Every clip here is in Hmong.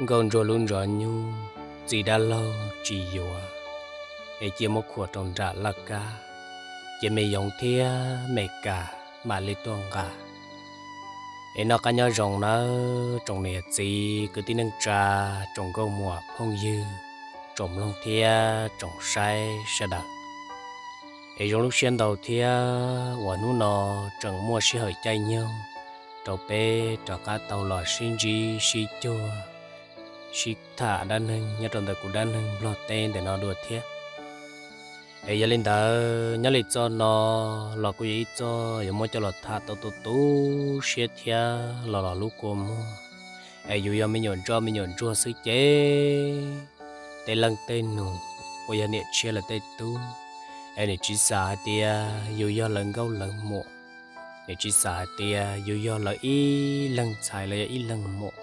Nkauj ntsuag lub ntsov nyuj, txiv dab laug tsis yuav, es cia muab khuam rau nram laj kab, ces me yoov thiab me kas mam li tuaj nqa. Es noj qab nyob zoo nawb tsoom niam txiv kwv tij neej tsa, tsoom nkauj muam phooj ywg, tsoom mloog thiab tsoom saib sawv daws. Es zoo lub siab ntau thiab uas hnub no tseem muaj sij hawm caij nyoog rau peb rov qab tau los sib ntsib sib cuag, sib tham dab neeg nyob rau ntawm kuv dab neeg Nplog teb ntawm no dua thiab. Es yog li ntawd nyob li txoj no los kuj yog ib txoj yuav muab coj los tham tau tu tu siab thiab los los lub kua muag. Es yus yog me nyuam ntsoj me nyuam ntsuag xwb ces tej leej tej nus uas yog niam tshiab lawv tej tub, es nws tsis xav hais tias yus yog lawv nkauj lawv muam, nws tsis xav hais tias yus yog lawv ib leeg ntxhais los yog ib leeg muam.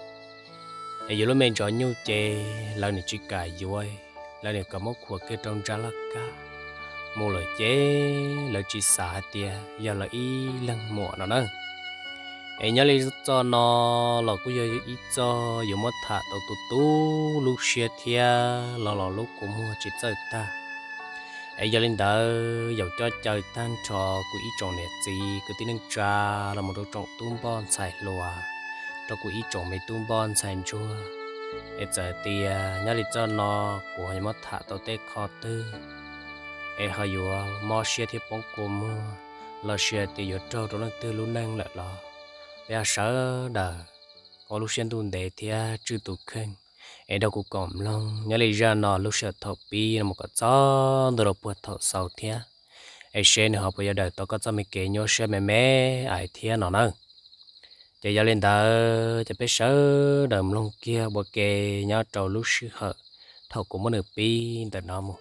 Es yus lub me ntsov nyuj ces lawv nws tsis kam yuav, lawv nws kam muab khuam kiag rau nram laj kab mus lawm ces lawv tsis xav hais tias yog lawv ib leeg muam no na. Es nyob li txoj no los kuj yog ib txoj yuav muab tham tau tu tu lub siab thiab los los lub kua muag tsis txawj tag. Es yog li ntawd yaum coj caw tag nrho kuv ib tsoom niam txiv kwv tij neej tsa los mus rau tsoom tub npoj ntxhais hluas, rau kuv ib tsoom me tub npoj ntxhais ntsuag. Es txawm tias nyob li txoj no kuv ho yuav muab tham tau tej qho twg es ho yuav mob siab thiab poob kua muag los sis hais tias yuav raug rau leej twg lub neej lawm los peb ho sawv daws ua lub siab ntuj ntev thiab tswj tus kheej es nrog kuv koom mloog nyob li zaj no lub sij hawm thaum pib no mus kom txog ntua rau puag thaum xaus thiab, es seb nws ho puas yuav daws tau koj txoj me kev nyuaj siab me me ais thiab no na. Ces yog li ntawd ces peb sawv daws mloog kiag ua ke nyob rau lub sij hawm thaum kuv muab nws pib ntawm no mus.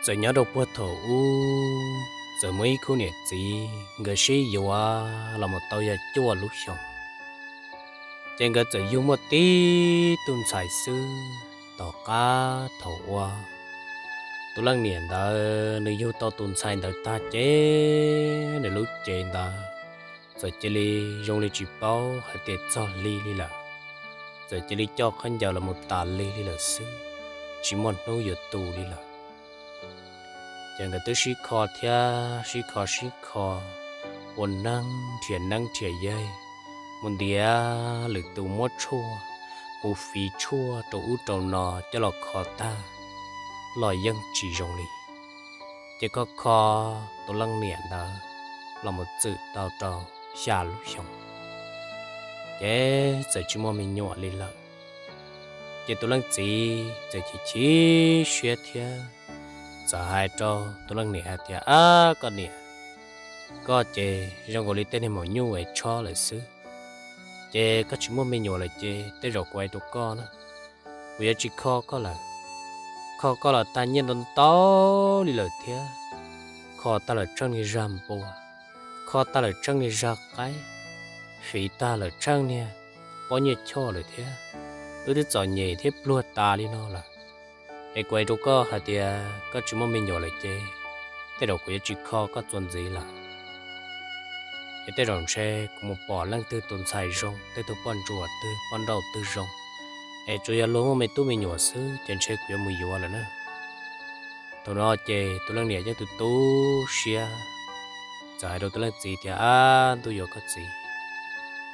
Txawm nyob rau puag thaum ub, txawm muaj ib khub niam txiv nkawd sib yuav los mus tau yog cuaj lub xyoos, ces nkawd txawm yug muaj tib tug ntxhais xwb. Tom qab thaum uas tus leej niam ntawd nws yug tau tus ntxhais ntawd tag ces nws lub cev ntawd txawm cia li zoo li tsis paub hais tias txog hli li lawm, txawm cia li coj khaub ncaws los mus tas li li lawm xwb, tsis muaj hnub yuav tu li lawm. Ces nkawd twb sib kho thiab sib kho sib kho, ua neeb nrhiav neeb nrhiav yaig, mus ntiav lwm tus muab tshuaj, mus fiv tshuaj rau ub rau no coj los kho tag los yeej tsis zoo li. Ces kho kho tus leej niam ntawd los mus txwm tau rau xya lub xyoos, ces txawm tsis muaj me nyuam li lawm. Ces tus leej txiv txawm chim chim siab thiab txawm hais rau tus leej niam hais tias, Ab koj niam, koj ces zoo nkaus li tej niag maum nyuj es tshob lawm xwb, ces koj tsis muaj me nyuam lawm ces tej zaum kuv hais rau koj na, kuv yuav tsis kho koj lawm. Kho koj los tag nyiaj ntau ntau li lawm thiab, kho tag lawm tsheej niag zag npua, kho tag lawm tsheej niag zag qaib, fiv tag lawm tsheej niag pob nyiaj choj lawm thiab, wb twb txom nyem thiab pluag tas li no lawm. Es kuv hais rau koj hais tias koj tsis muaj me nyuam lawm ces tej zaum kuv yuav tsis kho koj txuas ntxiv lawm. Es tej zaum ntshe kuv mus pom leej twg tus ntxhais zoo, tej tug poj ntsuam twg poj nrauj twg zoo, es tsuas yog luag muaj me tub me nyuam xwb ces ntshe kuv yuav mus yuav lawm na. Thaum no ces tus leej niam yeej tu tu siab, txawm hais rau tus leej txiv tias, Ab ntuj yuav koj txiv,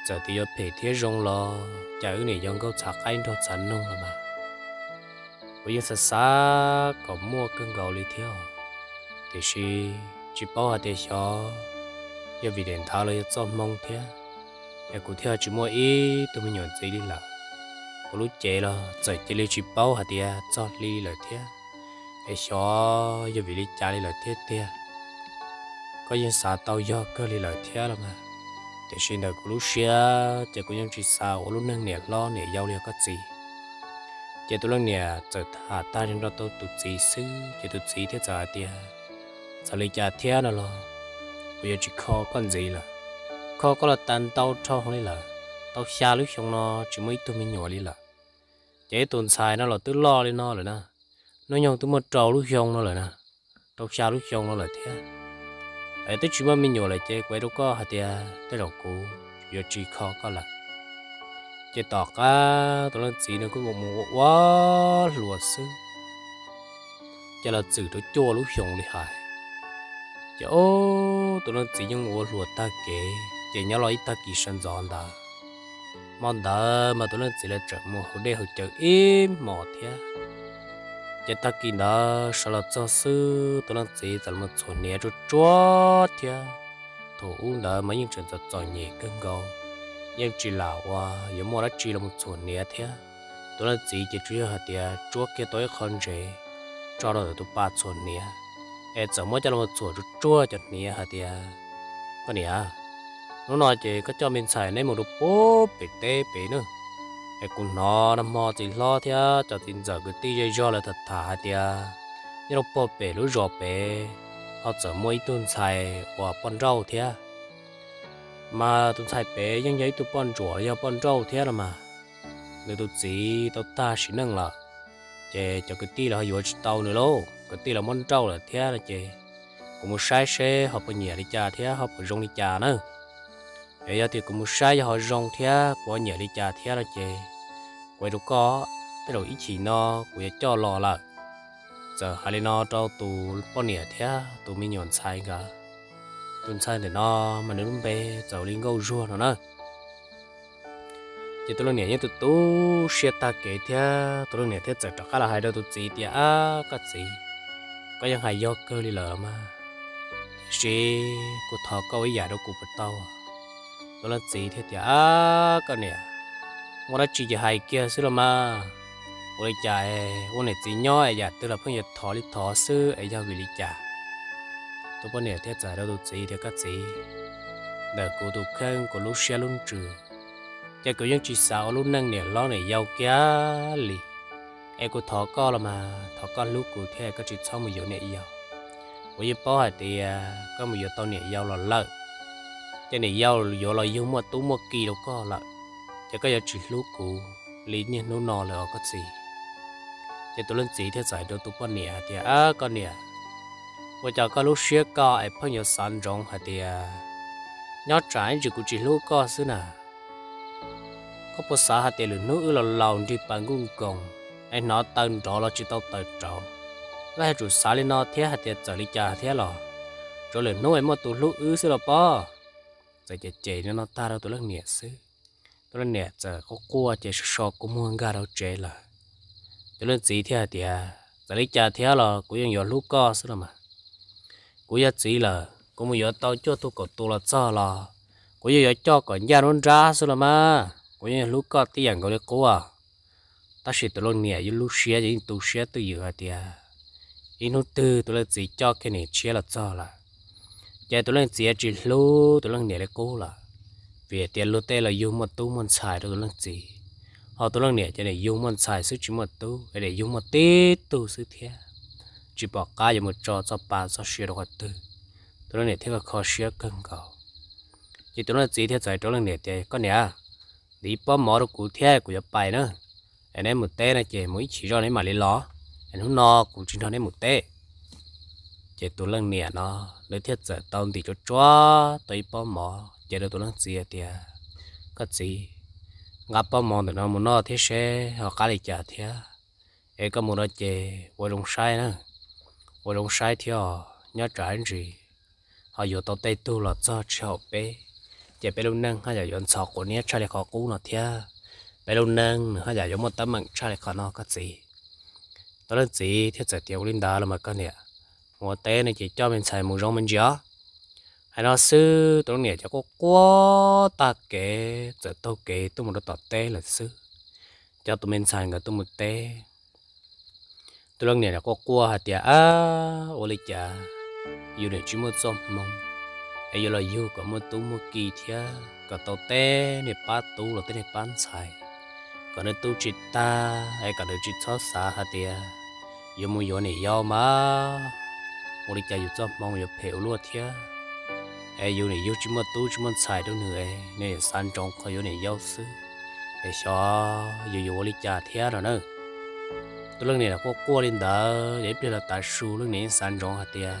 txawm tias yuav phem thiab zoo los cas wb niam yau nkauj txhav qaib nrog txhav noog los mas, kuv yeej xav xav kom muaj kawg nkaus li thiab. Tiam sis tsis paub hais tias xyov yog vim daim ntawv los yog txoj hmoo thiab, es kuv thiaj tsis muaj ib tug me nyuam ntxiv li lawm. Kuv lub cev los txawm cia li tsis paub hais tias txog hli lawm thiab, Es xyov yog vim li cas li lawm thiab tiag, koj yeej xav tau yog kawg li lawm thiab los mas. Tiam sis ntawm kuv lub siab ces kuv yeej tsis xav ua lub neej niam hlob niam yau li koj txiv. Ces tus leej niam txawm tham tag nrho rau tus txiv xwb ces tus txiv thiaj txawm hais tias, txawm li cas thiab no los kuv yuav tsis kho koj ntxiv lawm. Kho koj los tag ntau dhau li lawm, tau xya lub xyoo no tsis muaj ib tug me nyuam li lawm. Ces ib tus ntxhais no los twb loj li no lawm na, hnub nyoog twb muaj rau lub xyoo no lawm na, rau xya lub xyoo no lawm thiab. Es twb tsis muaj me nyuam lawm ces kuv hais rau koj hais tias tej zaum kuv yuav tsis kho koj lawm. Ces tom qab tus leej txiv no kuj mus ua ua hluas xwb, ces los txwm rau cuaj lub xyoo li hais. Ces tus leej txiv yeej ua hluas tag kev ces nyob los ib tag kis sawv ntxov ntawd, hmo ntawd mas tus leej txiv lawv tseem mus haus dej haus cawv ib hmos thiab. Ces tag kis ntawd sawv los txog xwb tus leej txiv txawm los txhuam hniav tsuag tsuag thiab. Thaum ub ntawd mas yeej tseem txom txom nyem kawg nkaus, yeej tsis lam uas yuav muaj dab tsi los txhuam hniav thiab. Tus leej txiv ces tsuas yog hais tias tsuab kiag tau ib qho ntsev tso rau ntawm tus pas txhuam hniav, es txawm muab coj los txhuam tsuag tsuag cov hniav hais tias, koj niam, hnub no ces koj coj me ntxhais neb mus rau puag pem teb pem na, es kuv hnov nag hmo txiv hlob thiab cov txiv ntxawm kwv tij zej zog lawv tham tham hais tias nyob rau puag pem lub zos pem ho txawm muaj ib tug ntxhais uas poj nrauj thiab. Mas tus ntxhais pem yeej yog ib tug poj ntsuam los yog poj nrauj thiab no mas, nws tus txiv tau tag sim neej lawm, ces cov kwv tij los ho yuav tsis tau nws lauj, kwv tij los muab nrauj lawm thiab no ces kuv mus saib seb ho puas nyiam li cas thiab ho puas zoo li cas na. Es yog tias kuv mus saib yog ho zoo thiab kuv ho nyiam li cas thiab no ces kuv hais rau koj, tej zaum ib chim no kuv yuav coj los lawm. Txawm hais li no rau tus poj niam thiab tus me nyuam ntxhais nkawd. Tus ntxhais ntawm no mas nws lub npe txawm li Nkauj Zuag no na. Ces tus leej niam yeej tu tu siab tag kev thiab tus leej niam thiaj txawm rov qab los hais rau tus txiv tias, ab koj txiv, koj yeej hais yog kawg li lawm los mas, tiam sis kuv thov koj ua ib yam rau kuv puas tau? Tus leej txiv thiaj tias, ab koj niam, muaj dab tsi ces hais kiag xwb los mas, ua li cas es ua niam txiv nyob es yam twg los pheej yuav thov li thov xwb es yog vim li cas? Tus poj niam thiaj txawm hais rau tus txiv tias, koj txiv, ntawm kuv tus kheej kuv lub siab lub ntsws ces kuv yeej tsis xav ua lub neej niam hlob niam yau kiag li. Es kuv thov koj los mas thov koj hlub kuv thiab koj tsis txhob mus yuav niam yau. Kuv yeej paub hais tias koj mus yuav tau niam yau los lawm, ces niam yau yuav los yug muaj tub muaj ki rau koj lawm, ces koj yuav tsis hlub kuv li niaj hnub no lawm os koj txiv. Ces tus leej txiv thiaj txawm hais rau tus poj niam hais tias, ab koj niam, ua cas koj lub siab koj es pheej yuav xav ntsoov hais tias nyob tsam ib ntsis kuv tsis hlub koj xwb na? Koj puas xav hais tias lwm hnub wb los laus nrig pas nkuj nkoos es hnov taw nrov los tsis tau taws rauv, koj yuav tsum xav li no thiab hais tias txawm li cas thiab los tsuav lwm hnub es muaj tus hlub wb xwb los pob? Txawm cem cem li no tag rau tus leej niam xwb, tus leej niam txawm quaj quaj ces so so kua muag nkag rau tsev lawm. Tus leej txiv thiaj hais tias, txawm li cas thiab los kuv yeej yuav hlub koj xwb los mas. Kuv yog txiv lawm, kuv mus yuav tau cuaj tug kaum tus los txog los kuv yeej yuav coj kom ncaj nruab nrab xwb los mas, kuv yeej yuav hlub koj tib yam nkaus li qub. Tab sis tus leej niam lub siab yeej tu siab twj ywm hais tias ib hnub twg tus leej txiv coj kiag niam tshiab los txog lawm, ces tus leej txiv tsis hlub tus leej niam li qub lawm, vim tias luag tej los yug muaj tub muaj ntxhais rau tus leej txiv, ho tus leej niam ces niam yug muaj ntxhais xwb tsis muaj tub, niam yug muaj tib tug xwb thiab, tsis pom qab yuav mus tso txoj pa txoj sia rau qhov twg. Tus leej niam thiaj kho siab kawg nkaus. Ces tus leej txiv thiaj txawm hais rau leej niam tias, koj niam, ntim ib pob mov rau kuv thiab kuv yuav pais na, es neb mus teb no ces mus ib chim zoj neb mam li los, es hnub no kuv tsis nrog neb mus teb. Ces tus leej niam no nws thiaj txawm tau ntim tsuag tsuag tau ib pob mov ces rau tus leej txiv hais tias, koj txiv, nqa pob mov ntawm no mus noj thiab seb ho qab li cas thiab, es koj mus no ces ua zoo saib na, ua zoo saib thiab os, nyob tsam ib ntsis ho yuav tau tej tug los txog tsis haum peb, ces peb lub neej haj yam yuav ntxhov quav niab tshaj li qhov qub no thiab, peb lub neej nws haj yam yuav muaj teeb meem tshaj li qhov no koj txiv. Tus leej txiv thiaj txawm tias, ua li ntawd los mas koj niam, mus ua teb no ces coj me ntxhais mus zoo me ntsis os. Hais no xwb tus leej niam ces quaj quaj tag kev txawm taug kev tuaj mus rau tom teb lawm xwb. Coj tus me ntxhais nkawd tuaj mus teb. Tus leej niam quaj quaj hais tias, Ab, ua li cas yus niam tsis muaj txoj hmoo es yuav los yug kom muaj tub muaj ki thiab kom tau tej niag pab tub los tej niag pab ntxhais, kom nws tu tsis tag es kom nws tsis txhob xav hais tias yuav mus yuav niam yau mas. Ua li cas yus txoj hmoo yuav phem ua luaj thiab, es yus niam yug tsis muaj tub tsis muaj ntxhais rau nws, nws xav ntsoov qhov yuav niam yau xwb, es xyov yus yuav ua li cas thiab no na. Tus leej niam quaj quaj li ntawd, yog ib pliag los tav su leej niam yeej xav ntsoov hais tias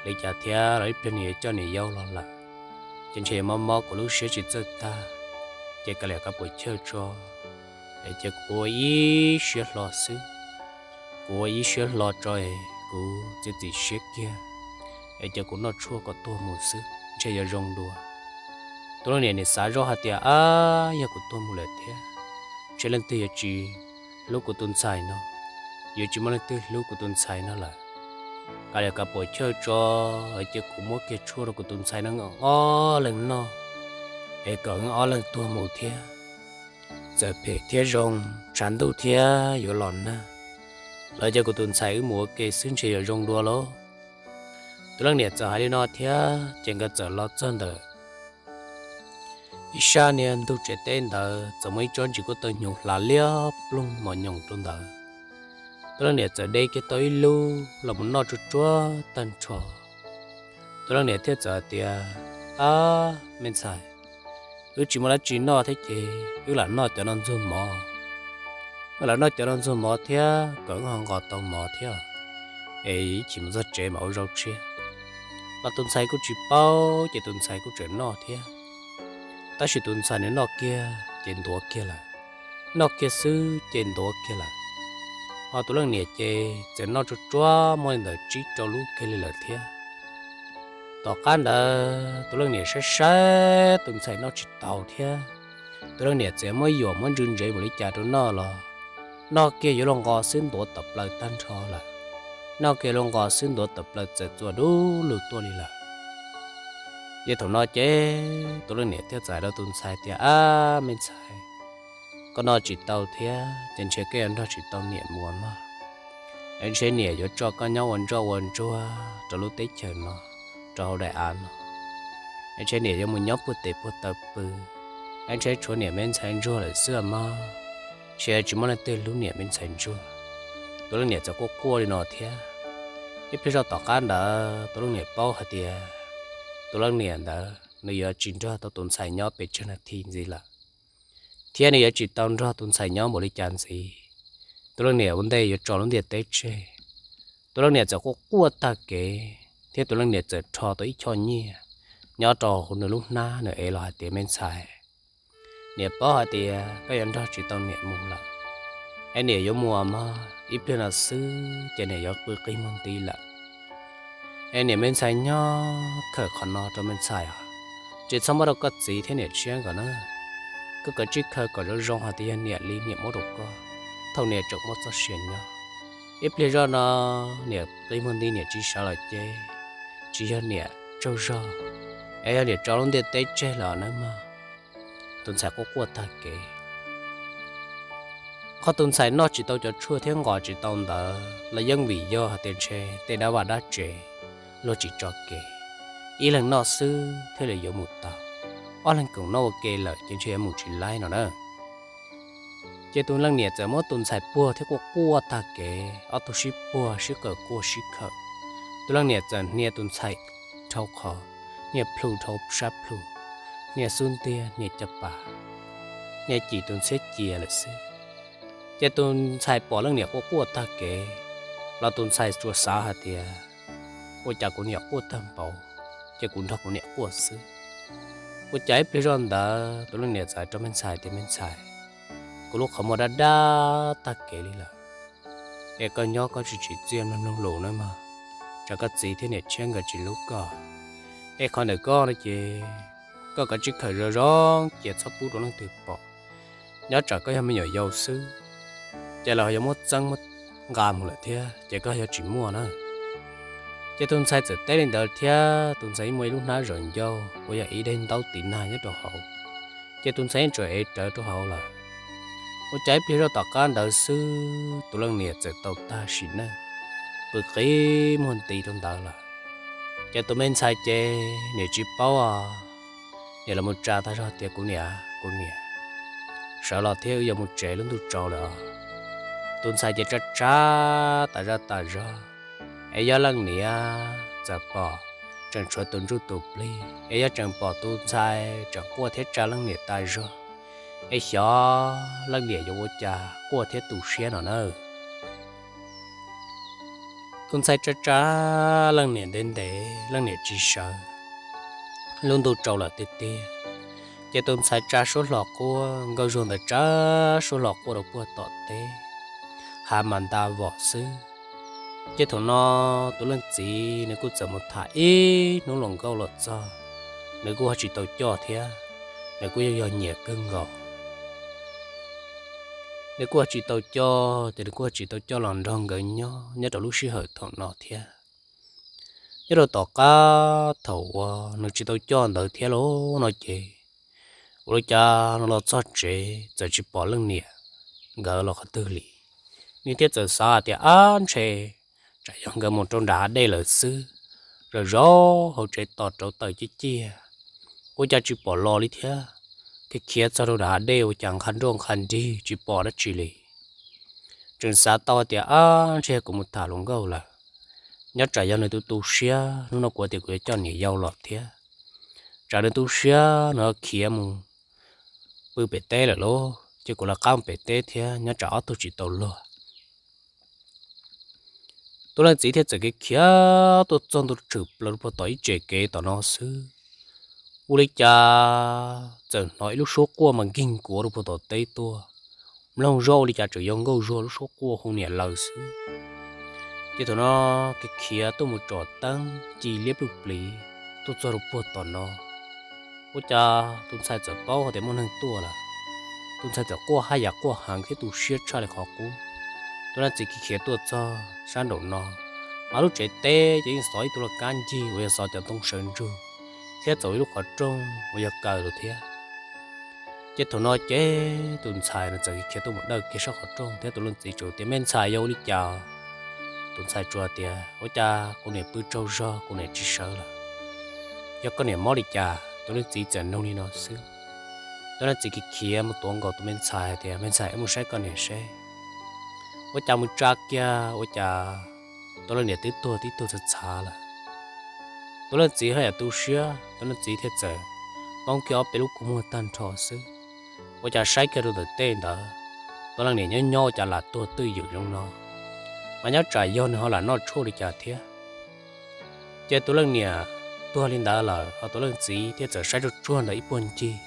li cas thiab los ib pliag nws yuav coj niam yau los lawm, ces ntshe yuav mob mob kuv lub siab tsis txawj tag, ces kav liam kav puas chawj tso, es cia kuv ua ib siab hlo xwb. Kuv ua ib siab hlo tso es kuv txiav txim siab kiag, es cia kuv noj tshuaj kom tuag mus xwb ntshe yuav zoo dua. Tus leej niam nim xav zoj hais tias, Ab, yog kuv tuag mus lawm thiab, ntshe leej twg yuav tsis hlub kuv tus ntxhais no, yuav tsis muaj leej twg hlub kuv tus ntxhais no lawm. Kav liam kav puas chawj tso, es cia kuv muab kiag tshuaj rau kuv tus ntxhais no ob leeg noj, es kom wb ob leeg tuag mus thiab. Txawm phem thiab zoo, tshav ntuj thiab yuav los nag, los cia kuv tus ntxhais wb mus ua ke xwb ntshe yuav zoo dua lauj. Tus leej niam txawm hais li no thiab ces nkawd txawm los txog ntawm ib sab niag ntug tsev teb ntawd, txawm muaj ib tsob ntsis kuj tawg hnyuv hlav liab ploog mos nyoos rau ntawd. Tus leej niam txawm de kiag tau ib lub los mus noj tsuag tsuag tag nrho. Tus leej niam thiaj txawm hais tias, Ab, me ntxhais, wb tsis muaj dab tsi noj thiab ces wb lam noj cov no ntxuag mov. Wb lam noj cov no ntxuag mov thiab kom wb ho nqos tau mov thiab, es ib chim mus txog tsev mam ua zaub tshiab. Los tus ntxhais kuj tsis paub ces tus ntxhais kuj tseem noj thiab. Tab sis tus ntxhais nws noj kiag ces ntuav kiag lawm, noj kiag xwb ces ntuav kiag lawm. Ho tus leej niam ces txawm noj tsuag tsuag muaj li ntawm tsib rau lub kiag li lawm thiab. Tom qab ntawd tus leej niam saib saib tus ntxhais noj tsis taus thiab, tus leej niam txawm muab yuam muab ntsw ntsev mus li cas rau noj los, noj kiag yuav luag nqos xwb ntuav tawm plaws tag nrho lawm. Noj kiag luag nqos xwb ntuav tawm plaws txawm txuas dub lug tuaj li lawm. Ces thaum no ces tus leej niam thiaj txais rau tus ntxhais tias, Ab, me ntxhais, koj noj tsis tau thiab ces ntshe koj yuav nrog tsis tau niam mus mog. Es ntshe niam yuav tso koj nyob ua ntsoj ua ntsuag rau lub teb chaws no, rau hauv daim av no. Es ntshe niam yuav mus nyob puag tes puag taw pw. Es ntshe tshuav niam me ntxhais ntsuag lawm xwb mog, ntshe tsis muaj leej twg hlub niam me ntxhais ntsuag. Tus leej niam txawm quaj quaj li no thiab. Ib pliag zoj tom qab ntawd tus leej niam paub hais tias tus leej niam ntawd nws yuav tsis nrog tau tus ntxhais nyob pes tsawg nas this ntxiv lawm, thiab nws yuav tsis tau nrog tus ntxhais nyob npaum li cas ntxiv. Tus leej niam ua ntej yuav tso lub ntiaj teb tseg. Tus leej niam txawm quaj quaj tag kev thiab tus leej niam txawm rho tau ib choj nyiaj nyob rau hauv nws lub hnab, nws ev los hais tias, Me ntxhais, niam paub hais tias koj yuav nrog tsis tau niam mus lawm, es niam yuav mus mog, ib pliag no xwb ces niam yuav pw qi muag nti lawm. Es niam me ntxhais nyob khaws qhov no rau me ntxhais os, tsis txhob muab rau koj txiv thiab niam tshiab nkawd na. Koj kav tsij khaws kom zoo zoo hais tias yog niam li niam muab rau koj, thaum niam tseem muaj txoj sia nyob. Ib pliag zoj no niam qi muag nti niam tsis sawv los ces tsis yog niam tsaug zog, es yog niam tso lub ntiaj teb tseg lawm nawb mog. Tus ntxhais quaj quaj tag kev. Qhov tus ntxhais noj tsis tau cov tshuaj thiab nqos tsis tau ntawd los yeej vim yog hais tias ntshe tej dab vaj dab tsev luag tsis tso kev, ib leeg noj xwb thiaj li yuav mus tau, ob leeg koom noj ua ke lawm ces ntshe yuav mus tsis laib no na. Ces tus leej niam txawm muab tus ntxhais puag thiab quaj quaj tag kev, ob tug sib puag sib qawm quaj sib khawm. Tus leej niam txawm hnia tus ntxhais dhau qhov, hnia plhu dhau sab plhu, hnia xub ntiag, hnia caj pas, hnia cim tus ntxhiab cia lawm xwb. Ces tus ntxhais pom leej niam quaj quaj tag kev los tus ntxhais tsuas xav hais tias, Ua cas kuv niam quaj tag npaum, ces kuv nrog kuv niam quaj xwb? Ua cas ib pliag zoj ntawd tus leej niam txawm rau me ntxhais tias, Me ntxhais, kuv lub qhov muag dab dab tag kev li lawm, es koj nyob koj tsis tsim txiaj mloog mloog lus nawb mog, tsam koj txiv thiab niam tshiab nkawd tsis hlub koj. Es qhov ntawm koj no ces koj kav tsij khaws zoo zoo cia txhob pub rau leej twg pom, nyob tsam koj yog me nyuam yaus xwb, ces lawv yuav muab txeeb muab nqa mus lawm thiab ces koj yuav tsis muaj na. Ces tus ntxhais txawm teb li ntawd thiab tus ntxhais yeej muaj ib lub hnab zom ncauj uas yog ib daim ntaub tiv nag nyob rau hauv, ces tus ntxhais yeej tsuas ev rawv rau hauv lawm. Ua cas ib pliag zoj tom qab ntawd xwb tus leej niam txawm tau tag sim neej, pw qib muag nti rau ntawd lawm. Ces tus me ntxhais ces niam tsis paub, niam los mus tsa tag zog tias, Kuv niam, kuv niam, sawv los thiab, wb yuav mus tsev, lub ntuj tsaus lawm. Tus ntxhais ces tsa tsa tas zaj tas zog, es yog leej niam txawm pom, tseem tshuav tus ntsuj tus plig, es yog tseem pom tus ntxhais tseem quaj thiab tsa leej niam tas zog, es xyov leej niam yuav ua cas quaj thiab tu siab no na. Tus ntxhais tsa tsa leej niam ntev ntev, leej niam tsis sawv, lub ntuj tsaus lawm tiag tiag. Ces tus ntxhais tsa suab hlo quaj, nkauj zuag ntawd tsa suab hlo quaj rau puag tom teb, hav mas nta vom xwb. Ces thaum no tus leej txiv nws kuj txawm mus tham ib hnub hluas nkauj los txog, nws kuj ho tsis tau coj thiab, nws kuj yog yog nyiam kawg nkaus. Nws kuj ho tsis tau coj, ces nws kuj ho tsis tau coj los nrog nkawd nyob nyob rau lub sij hawm thaum no thiab. Nyob rau tom qab thaum uas nws tsis tau coj ntawd thiab los no ces, ua li cas nws los txog tsev txawm tsis pom leej niam nkawd los qhov twg li. Nws thiaj txawm xav hais tias, Ab, ntshe tsam yog nkawd mus rau nram hav dej lawm xwb. Zaum zaum hauv tsev tos rauv taws ciaj ciaj, ua cas tsis pom los li thiab. Khiav khiav txog rau nram hav dej ua cas nqha nroj nqha nrig tsis pom dab tsi li. Tseem xav tau hais tias, Ab, ntshe kuv mus tham hluas nkauj lawm, nyob tsam yog nws tus tu siab, hnub no kuv tias kuv yuav coj niam yau los thiab, tsam nws tu siab nws ho khiav mus pw pem teb lawm lauj, ces kuv lawv qab mus pem teb thiab, nyob tsam ob tug tsis tau luag. Tus leej txiv thiaj txawm khiav khiav tuaj txog ntua tshwm plaws rau puag tom ib tsev kev tom no xwb, ua li cas txawm hnov ib lub suab quaj mas nkig nkuav rau puag tom teb tuaj. Mloog zoj ua li cas tseem yog nkauj zuag lub suab quaj hu niam lawm xwb. Ces thaum no khiav khiav tuaj mus tsom teeb ci liab pluj pliv tuaj txog rau puag tom no, ua cas tus ntxhais txawm paub hais tias muaj neeg tuaj lawm. Tus ntxhais txawm quaj haj yam quaj heev thiab tu siab tshaj li qhov qub. Tus leej txiv khiav khiav tuaj txog sab nraum no, mas lub tsev teb ces yeej xov ib tug laj kab ncig uas yog xov cov ntoo sawv ntsug, thiab txaus ib lub qhov rooj uas yog kaw lawm thiab. Ces thaum no ces tus ntxhais no txawm khiav tuaj mus dawj kiag sab qhov rooj thiab tus leej txiv tsuas tias, Me ntxhais, yog ua li cas? Tus ntxhais tsuas tias, Ua cas kuv niam pw tsaug zog, kuv niam tsis sawv lawm. Yog koj niam mob li cas? Tus leej txiv txawm nug li no xwb. Tus leej txiv khiav khiav mus tuav nkaus tus me ntxhais hais tias, Me ntxhais, wb mus saib koj niam seb. Ua cas mus tsa kiag ua cas tus leej niam twb tuag tib tug txhav txhav lawm. Tus leej txiv haj yam tu siab, tus leej txiv thiaj txawm poob kiag ob peb lub kua muag tag nrho xwb. Ua cas saib kiag rau ntawm tej ntawd, tus leej niam nyob nyob ua cas lam tuag twj ywm zoo no, mas nyob tsam yog nws ho lam noj tshuaj li cas thiab. Ces tus leej niam tuag li ntawd lawm ho tus leej txiv thiaj txawm saib tsuag tsuag ntawm ib puag ncig,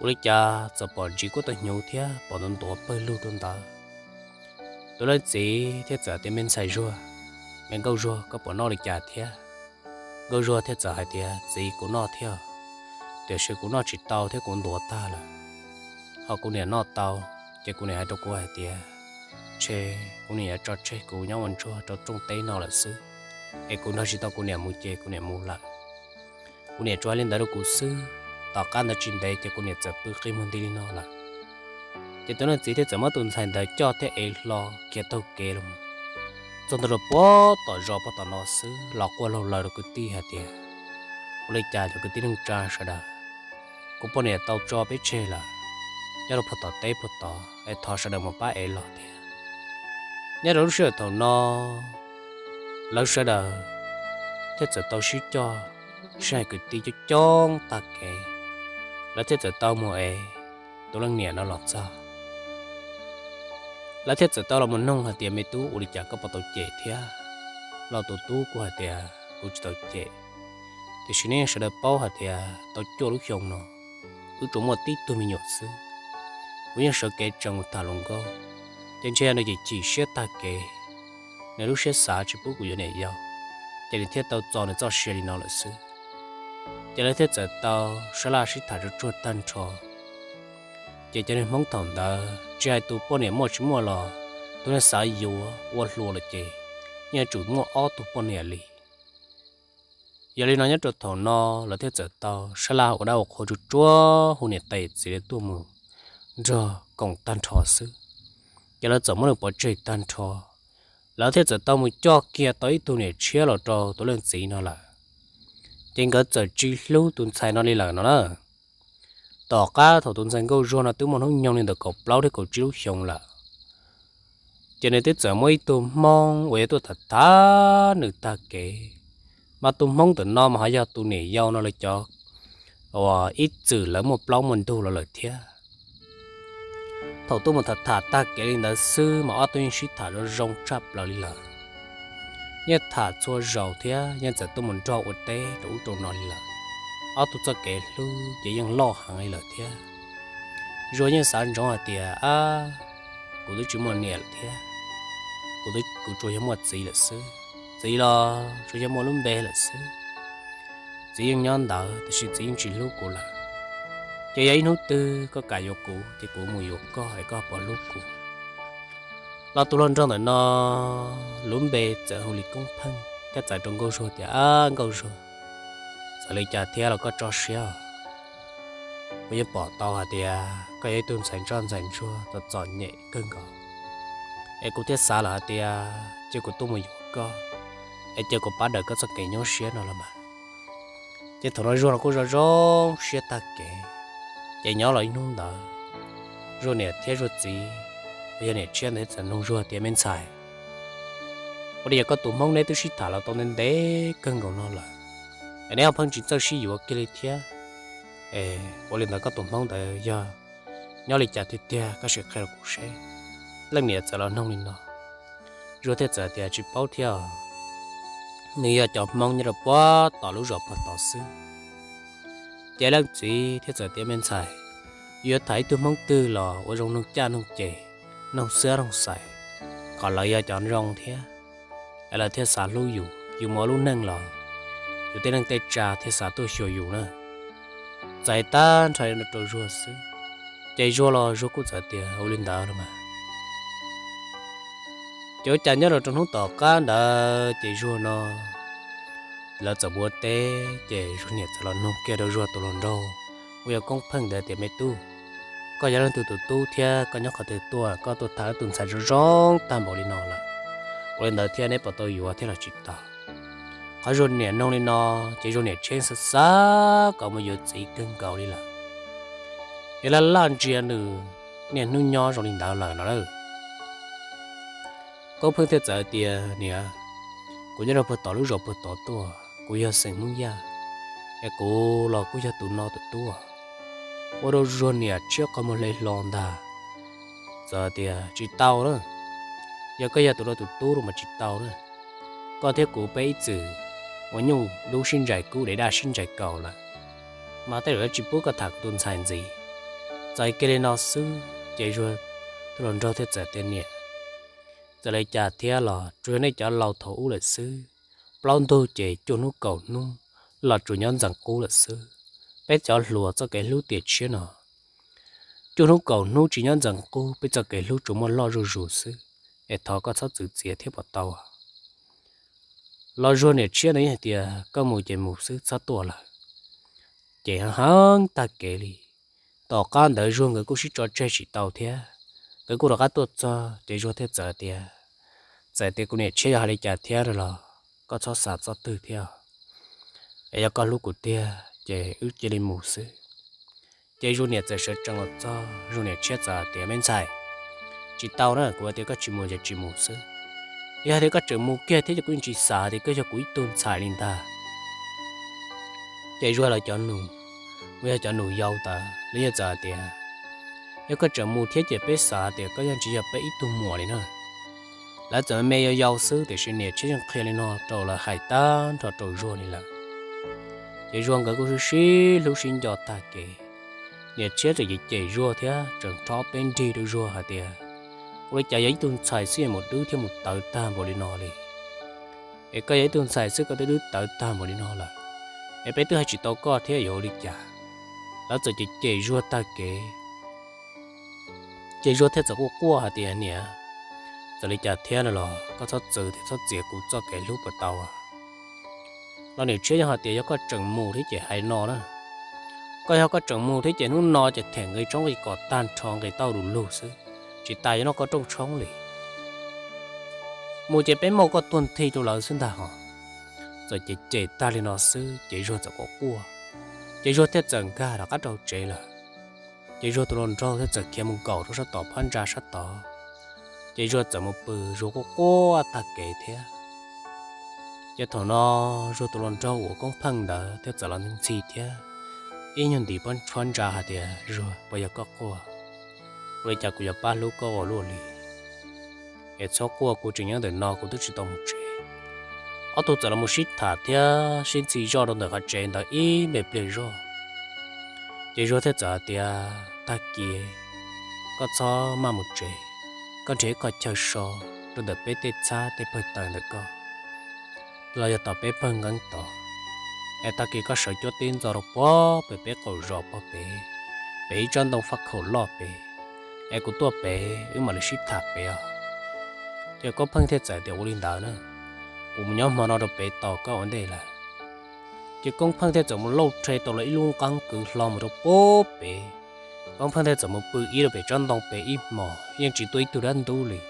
ua li cas txawm pom ntsis kuab tau hnyuv thiab pom ntuav ntuav pawg lug rau ntawd. Tus leej txiv thiaj txawm tias, Me ntxhais Zuag, me nkauj Zuag, koj puas noj li cas thiab? Nkauj Zuag thiaj txawm hais tias, Txiv, kuv noj thiab, tiam sis kuv noj tsis tau thiab kuv ntuav tag lawm. Ho kuv niam noj tau, ces kuv niam hais rau kuv hais tias, ntshe kuv niam yuav tso tseg kuv nyob ua ntsuag rau rooj teb no lawm xwb, es kuv nrog tsis tau kuv niam mus ces kuv niam mus lawm. Kuv niam tsuas hais li ntawd rau kuv xwb. Tom qab ntawd tsis ntev ces kuv niam txawm pw qi muag nti li no lawm. Ces tus leej txiv thiaj txawm muab tus ntxhais ntawd coj thiab ev hlo khiav taug kev los, txog ntua rau puag tom zos puag tom no xwb los quaj laug laws rau kwv tij hais tias, Ua li cas cov kwv tij neej tsa sawv daws, kuv poj niam tau tso peb tseg lawm, nyob rau puag tom teb puag tod es thov sawv daws mus pab ev los thiab. Nyob rau lub sij hawm thaum no, lawv sawv daws thiaj txawm tau sib coj, sib hais kwv tij coob coob tag kev, lawv thiaj txawm tau mus ev tus leej niam no los txog. Lawv thiaj txawm tau los mus noog hais tias, Me tub, ua li cas koj puas tau cem thiab? Los tus tub kuj hais tias, Kuv tsis tau cem, tiam sis nej yeej sawv daws paub hais tias tau cuaj lub xyoo no wb tsuas muaj tib tug me nyuam xwb. Kuv yeej sawv kev tsees mus tham hluas nkauj, ces ntshe yog nws chim chim siab tag kev, nws lub siab xav tsis pub kuv yuav niam yau, ces nws thiaj tau txo nws txoj sia li no lawm xwb. Ces lawv thiaj txawm tau sab laj sib tham tsuag tsuag tag nrho. Ces cov neeg Hmoob thaum ntawd tsis hais tus poj niam muaj tsis muaj los, tus neeg xav yuav ua hluas lawm ces yeej yuav tsum muaj ob tug poj niam li. Yog li no nyob rau thaum no lawv thiaj txawm tau sab laj ua dab ua qhua tsuag tsuag hu niam tais txiv lawv tuaj mus nrog koom tag nrho xwb. Ces lawv txawm muab nws pov tseg tag nrho, lawv thiaj txawm tau mus coj kiag tau ib tug niam tshiab los rau tus leej txiv no lawm. Ces nkawd txawm tsis hlub tus ntxhais no li lawm no na. Tom qab thaum tus ntxhais Nkauj Zuag no twb muaj hnub nyoog li ntawm kaum plaub thiab kaum tsib lub xyoo lawm, ces nws twb txawm muaj ib tug hmoob uas yuav tuaj tham tham nws tag kev. Mas tus hmoob ntawm no mas ho yog tus niam yau no lawv cov uas ib txwm lawv muaj plaub muaj ntug los lawm thiab. Thaum tuaj mus tham tham tag kev li ntawd xwb mas ob tug yeej sib tham zoo zoo tshaj plaws li lawm. Yeej tham txhua zaus thiab yeej txawm tuaj mus nrog ua teb rau ub rau no li lawm. Ob tug txoj kev hlub ces yeej loj heev li lawm thiab. Zuag yeej xav ntsoov hais tias, ab, kuv twb tsis muaj niam lawm thiab, kuv, kuv tsuas yog muaj txiv lawm xwb, txiv los tsuas yog muaj lub npe lawm xwb. Txiv yeej nyob ntawd tiam sis txiv yeej tsis hlub kuv lawm. Ces yog ib hnub twg koj kam yuav kuv ces kuv mus yuav koj es koj puas hlub kuv? Los tus hluas nraug ntawm no lub npe txawm hu li Koob Pheej thiab txawm rau Nkauj Zuag tias, ab Nkauj Zuag, txawm li cas thiab los koj tso siab, kuv yeej pom tau hais tias koj yog ib tug ntxhais ntsoj ntxhais ntsuag txom txom nyem kawg nkaus, es kuv thiaj xav lawm hais tias cia kuv tuaj mus yuav koj, es cia kuv pab daws koj txoj kev nyuaj siab no los mas. Ces thaum no Zuag los kuj zoo zoo siab tag kev. Ces nyob los ib hnub ntawd, Zuag niam thiab Zuag txiv uas yog niam tshiab ntawd txawm nug Zuag tias, me ntxhais, ua li yog koj tus hmoob neb twb sib tham los tau ntev ntev kawg nkaus no lawm, es neb ho pheej tsis txawj sib yuav kiag li thiab? Es ua li ntawd koj tus hmoob ntawd yog nyob li cas tiag tiag koj sim qhia rau kuv seb. Leej niam txawm los nug li no, Zuag thiaj txawm tias, tsis paub thiab, nws yog cov hmoob nyob rau puag tom lub zos puag tod xwb. Ces leej txiv thiaj txawm tias, me ntxhais, yuav tham ib tug hmoob twg los ua zoo noog caj noog ces, noog xwab noog xais, kom lawv yog cov zoo thiab, es lawv thiaj xav hlub yus, yus mus ua lub neej los yus tej neej tej tsa thiaj xav tuaj xyuas yus na. Txais tag nrho rau Zuag xwb. Ces Zuag los Zuag kuj txawm tias, ua li ntawd los mas. Ces ua cas nyob rau rau hnub tom qab ntawd ces Zuag no lawv txawm ua teb ces Zuag niam txawm los nug kiag rau Zuag tus hluas nraug uas yog Koob Pheej ntawd tias, me tub, koj yog leej twg tus tub thiab koj nyob qhov twg tuaj, koj tuaj tham tus ntxhais zoo zoo tag npaum li no lawm, ua li ntawd thiab neb puas tau yuav thiab los tsis tau? Qhov Zuag niam nug li no ces Zuag niam tshiab xav xav kom mus yuav txiv kawg nkaus li lawm, es laj laj ntsia nws niaj hnub nyob zoo li ntawd lawm no lawm. Koob Pheej thiaj txawm tias, niam, kuv nyob rau puag tom lub zos puag tod tuaj, kuv yog xeem Hmoob Yaj, es kuv los kuj yog tus no tus tub. Ua rau Zuag niam tshiab qhov muag hle hlo ntag, txawm tias, tsis tau na, yog koj yog tus no tus tub los mas tsis tau na. Koj thiab kuv peb ib txwm ua nyuj dub sib ntsais kub, dev daj sib ntsais kaus lawm, mas tej zaum yuav tsis pub koj tham kuv tus ntxhais ntxiv. Txawm kiag li no xwb ces Zuag tus hluas nraug thiaj txawm tias, niam, txawm li cas thiab los tsuas yog nej cov laus thaum ub lawm xwb. Plaub ntug ces cuaj hnub kaum hnub los tsuas nyob ntxeev qub lawm xwb. Peb cov hluas txoj kev hlub tiam tshiab no, cuaj hnub kaum hnub tsis nyob ntxeev qub, peb txoj kev hlub tsuas muaj loj zuj zus xwb. Es thov koj txhob txwv txiav thiab puas tau? Los Zuag niam tshiab ntawd yeej hais tias, koj mus ces mus xwb, txhob tuaj lawm. Ces heev heev tag kev li. Tom qab ntawd Zuag nkawd kuj sib tso tseg tsis tau thiab, nkawd kuj rov qab tuaj txog ces Zuag thiaj txawm tias, txawm tias kuv niam tshiab yog hais li cas thiab los koj txhob xav txoj twg thiab, es yog koj hlub kuv tiag ces wb cia li mus xwb. Ces Zuag niam txawm sawv tsees los txog, Zuag niam tshiab txawm tias, me ntxhais, tsis tau na, kuv hais tias koj tsis mus ces tsis mus xwb. Yog hais tias koj tseem mus kiag thiab ces kuv yeej tsis xav tias koj yog kuv ib tug ntxhais li ntag. Ces Zuag lawv cov nus, uas yog cov nus yau ntawd, lawv yeej txawm hais tias, yog koj tseem mus thiab ces peb xav tias koj yeej tsis yog peb ib tug muam li na. Lawv txawm me me yau yau xwb tiam sis niam tshiab yeej qhia li no rau lawv hais tag nrho rau Zuag li lawm. Ces Zuag nkawd kuj sib sib hlub sib nco tag kev. Niam tshiab tseem cem cem Zuag thiab tseem rho peb nrig rau Zuag hais tias, ua li cas yog ib tug ntxhais xwb yuav mus dwb thiab mus tawv tag npaum li no li? Es koj yog ib tug ntxhais xwb koj twb dwb tawv tag npaum li no lawm, es peb twb hais tsis tau koj thiab yuav ua li cas? Lawv txawm cem cem Zuag tag kev. Ces Zuag thiaj txawm quaj quaj hais tias, niam, txawm li cas thiab no los koj txhob txwv thiab txhob txiav kuv txoj kev hlub puas tau? Los niam tshiab yeej hais tias, yog koj tseem mus thiab ces hais no na, Koj yog koj tseem mus thiab ces hnub no ces them nqi tshoob nqi kos tag nrho nqis tau du lug xwb, tsis tas yuav noj koj rooj tshoob li. Mus ces peb muab koj tuag nthi rau lawv xwb ntag hos. Txawm cem cem tag li no xwb ces Zuag txawm quaj quaj, ces Zuag thiaj txawm nkag rov qab rau tsev lawm. Ces Zuag tus hluas nraug thiaj txawm khiav mus nkaum rau sab tom phab ntsa sab tod, ces Zuag txawm mus pw, Zuag quaj quaj tag kev thiab. Ces thaum no Zuag tus hluas nraug uas Koob Pheej ntawd thiaj txawm los ntxhi thiab, ib nyuag ntim pob tshuab ntsa hais tias, Zuag, puas yog koj quaj? Ua li cas kuv yuav pab hlub koj ua luaj li? Es txhob quaj, kuv tseem nyob ntawm no kuv twb tsis tau mus tsev. Ob tug txawm los mus sib tham thiab sib ntxhi zoj rau ntawm qhov tsev ntawd ib me pliag zoj. Ces Zuag thiaj txawm hais tias, Tag kis koj txhob maj mus tsev, koj nrhiav ib qho chaw so rau ntawm peb tej txhab tej pawg taws ntawm koj los yog tom peb pawg nqeeb tod, es tag kis koj sawv cuab tib ntxo rau puag pem peb qaum zos puag pem, pem ib tsob ntoo faj khaum loj pem, es kuv tuaj pem wb mam li sib tham pem os. Ces Koob Pheej thiaj txawm tias, Ua li ntawd na, kuv mus nyob hmo no rau pem tos koj ua ntej lawm. Ces Koob Pheej thiaj txawm mus lauj rhe tau los ib lub nqeeb kwv hlo mus rau puag pem. Koob Pheej thiaj txawm mus pw ib rau pem tsob ntoo pem ib hmos, yeej tsis tuaj ib tug dab ntub li,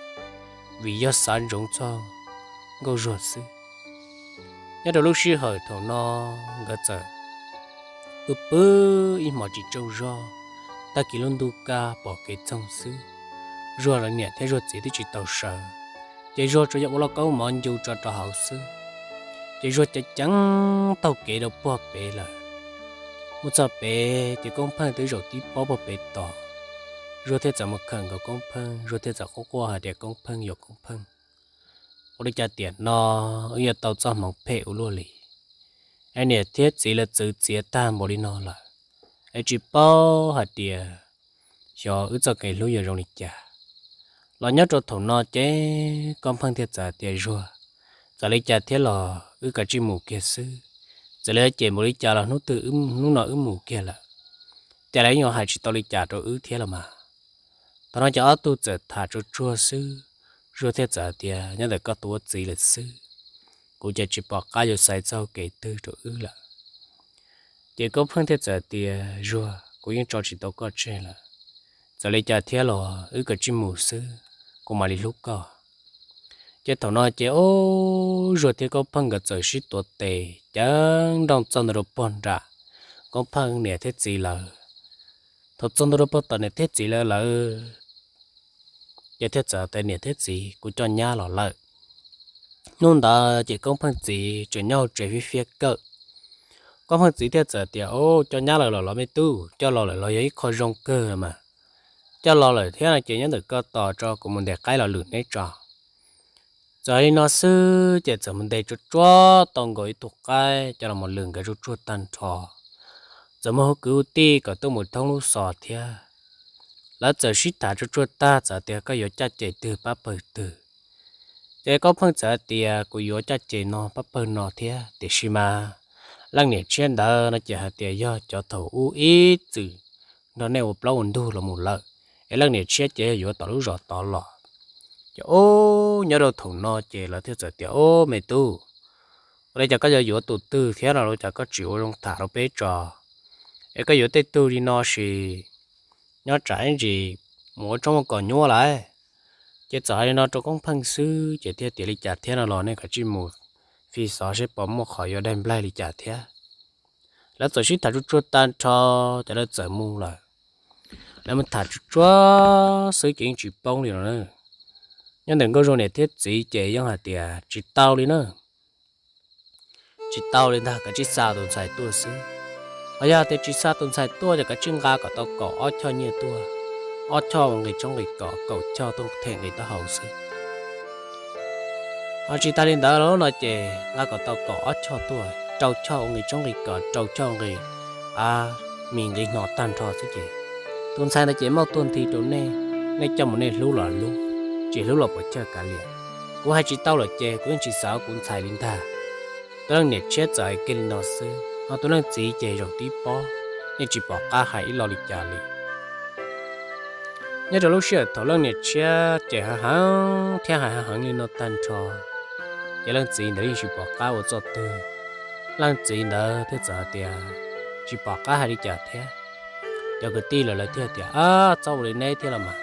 vim yog xav ntsoov txog Nkauj Zuag xwb. Nyob rau lub sij hawm thaum no nkawd txawm pw pw ib hmos tsis tsaug zog, tag kis lub ntuj kaj pom kev txoog xwb. Zuag lawv niam thiab Zuag txiv twb tsis tau sawv, ces Zuag tsuas yog ua lauj kaub mov ncu tso rau hauv xwb. Ces Zuag ceev ceev taug kev rau puag pem lawm. Mus txog pem ces Koob Pheej twb zaum tib pob puag pem tos. Zuag thiaj txawm mus khawm nkaus Koob Pheej, Zuag thiaj txawm quaj quaj hais tias, Koob Pheej, yog Koob Pheej, ua li cas tiam no wb yuav tau txoj hmoov phem ua luaj li? Es niam thiab txiv lawv txwv txiav tag npaum li no lawm, es tsis paub hais tias xyov wb txoj kev hlub yuav zoo li cas. Los nyob rau thaum no ces Koob Pheej thiaj txawm tias, Zuag, txawm li cas thiab los wb kav tsij mus kiag xwb. Txawm li ces npaum li cas los hnub twg, hnub no wb mus kiag lawm, ces lawv yeej yuav hais tsis tau li cas rau wb thiab los mas. Thaum no ces ob tug txawm tham tsuag tsuag xwb, Zuag thiaj txawm tias, Nyob ntawm koj tus ua txiv lawm xwb, kuv ces tsis pom qab yuav xaiv txoj kev twg rau wb lawm. Ces Koob Pheej thiaj txawm tias, Zuag, kuv yeej tso tsis tau koj tseg lawm, txawm li cas thiab los wb kav tsij mus xwb, kuv mam li hlub koj. Ces thaum no ces ub, Zuag thiab Koob Pheej nkawd txawm sib tuav tes ceev nrooj txog ntua rau puag nram Koob Pheej niam thiab txiv lawv. Thaum txog ntua rau puag tom niam thiab txiv lawv lawm, ces thiaj txawm tias, Niam thiab txiv, kuv coj nyab los lawm. Hnub ntawd ces Koob Pheej txiv tseem nyob hauv tsev fiab fiab kawm. Koob Pheej txiv thiaj txawm tias, Ub, coj nyab lawm los los me tub? Coj los lawm los yog ib qho zoo kawg mas. Coj los lawm thiab no ces nyob ntawm koj tos tso, kuv mus ntes qaib los lwm neb tso. Txawm li no xwb ces txawm mus ntes tsuag tsuag tau nkaus ib tug qaib coj los mus lwm nkawd tsuag tsuag tag nrho. Txawm muaj kwv tij kom tuaj mus thoob lub xos thiab. Lawv txawm sib tham tsuag tsuag tag txawm tias, Koj yuav caj ces twg pab pawg twg? Ces Koob Pheej txawm tias, Kuv yuav caj ces no pab pawg no thiab, tiam sis mas leej niam tshiab ntawd no ces hais tias yog cov thaum ub ib txwm nrog nej ua plaub ua ntug los mus lawm, es leej niam tshiab ces yog yuav tom lub zos tod los. Ces ub, nyob rau thaum no ces lawv thiaj txawm tias, Ub, me tub, ua li cas koj yuav yuav tus twg thiab no los cas koj tsis ua zoo tham rau peb tso? Es koj yuav tej tug li no sis nyob tsam ib ntsis mus ua tshoob ua kos nyuaj lawm. Ces txawm hais li no rau Koob Pheej xwb ces thiaj tias, Li cas thiab no los nej kav tsij mus fi xov seb puas muaj qhov yuav daig nplaig li cas thiab. Lawv txawm sib tham tsuag tsuag tag nrho, ces lawv txawm mus lawm. Lawv mus tham tsuag tsuag xwb ces yeej tsis poob li no na. Nyob ntawm Nkauj Zuag niam thiab txiv ces yeej hais tias, Tsis tau li na, tsis tau li ntag, kav tsij xa tus ntxhais tuaj xwb. Ho yog tias tsis xa tus ntxhais tuaj ces kav tsij nqa kom tau kaum ob choj nyiaj tuaj, ob choj ua nqi tshoob nqi kos, kaum choj tuaj them nqi taub hau xwb. Ho tsis tas li ntawd los no ces nqa kom tau kaum ob choj tuaj, rau choj ua nqi tshoob nqi kos, rau choj ua nqi a mis nqi hno tag nrho xwb ces tus ntxhais ntawd ces muab tuaj nthi rau nej, nej coj mus nej hlub los hlub, tsis hlub los puas chawj kav liam. Kuv hais tsis tau lawm ces kuv yeej tsis xav ua kuv ntxhais li ntag. Tus leej niam tshiab txawm hais kiag li no xwb, ho tus leej txiv ces zaum tib pob, yeej tsis pom qab hais ib lo li cas li. Nyob rau lub sij hawm thaum leej niam tshiab ces hais heev thiab hais heev li no tag nrho, ces leej txiv ntawd yeej tsis pom qab ua txoj twg. Leej txiv ntawd thiaj txawm hais tias, tsis pom qab hais li cas thiab. Cov kwv tij los lawv thiaj tias, Ab, txhob ua li neb thiab los mas,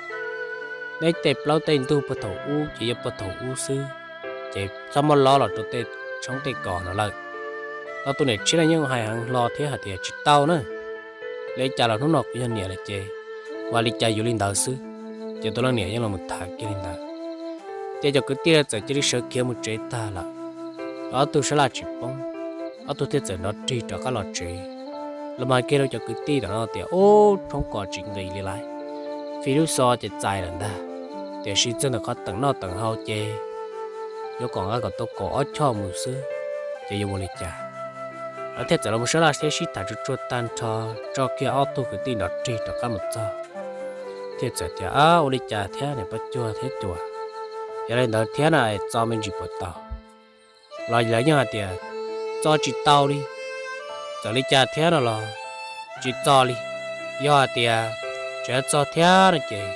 neb tej plaub tej ntug puag thaum ub ces yog puag thaum ub xwb, ces txhob muab lob los rau tej tshoob tej kos no lawm. Ob tug niam tshiab no yeej hais heev hlo thiab hais tias, Tsis tau na, li cas los hnub no kuv yog niam lawm ces ua li cas yuav li ntawd xwb. Ces tus leej niam yeej los tham kiag li ntawd, ces cov kwv tij lawv txawm cia li sawv khiav mus tsev tag lawm. Ob tug sab laj tsis poob, ob tug thiaj txawm nrov rig rov qab los tsev. Los mas kiag rau cov kwv tij tom no tias, Ub, tshoob kos tsis nqis li lawm, fij lub xov ces txais lawm ntag, tiam sis txog ntawm qhov teem noj teem haus ces yuav kom nqa kom tau kaum ob choj mus xwb, ces yuav ua li cas? Lawv thiaj txawm los sab laj thiab sib tham tsuag tsuag tag nrho, tso kiag ob tug kwv tij nrov rig rov qab mus txog, thiaj txawm tias, Ua li cas thiab niam Paj Cuag thiab Cuas, yog li ntawd thiab na, txo me ntsis puas tau? Los lawv yeej hais tias, Txo tsis tau li, txawm li cas thiab no los tsis txo li. Yog hais tias tseem txo thiab no ces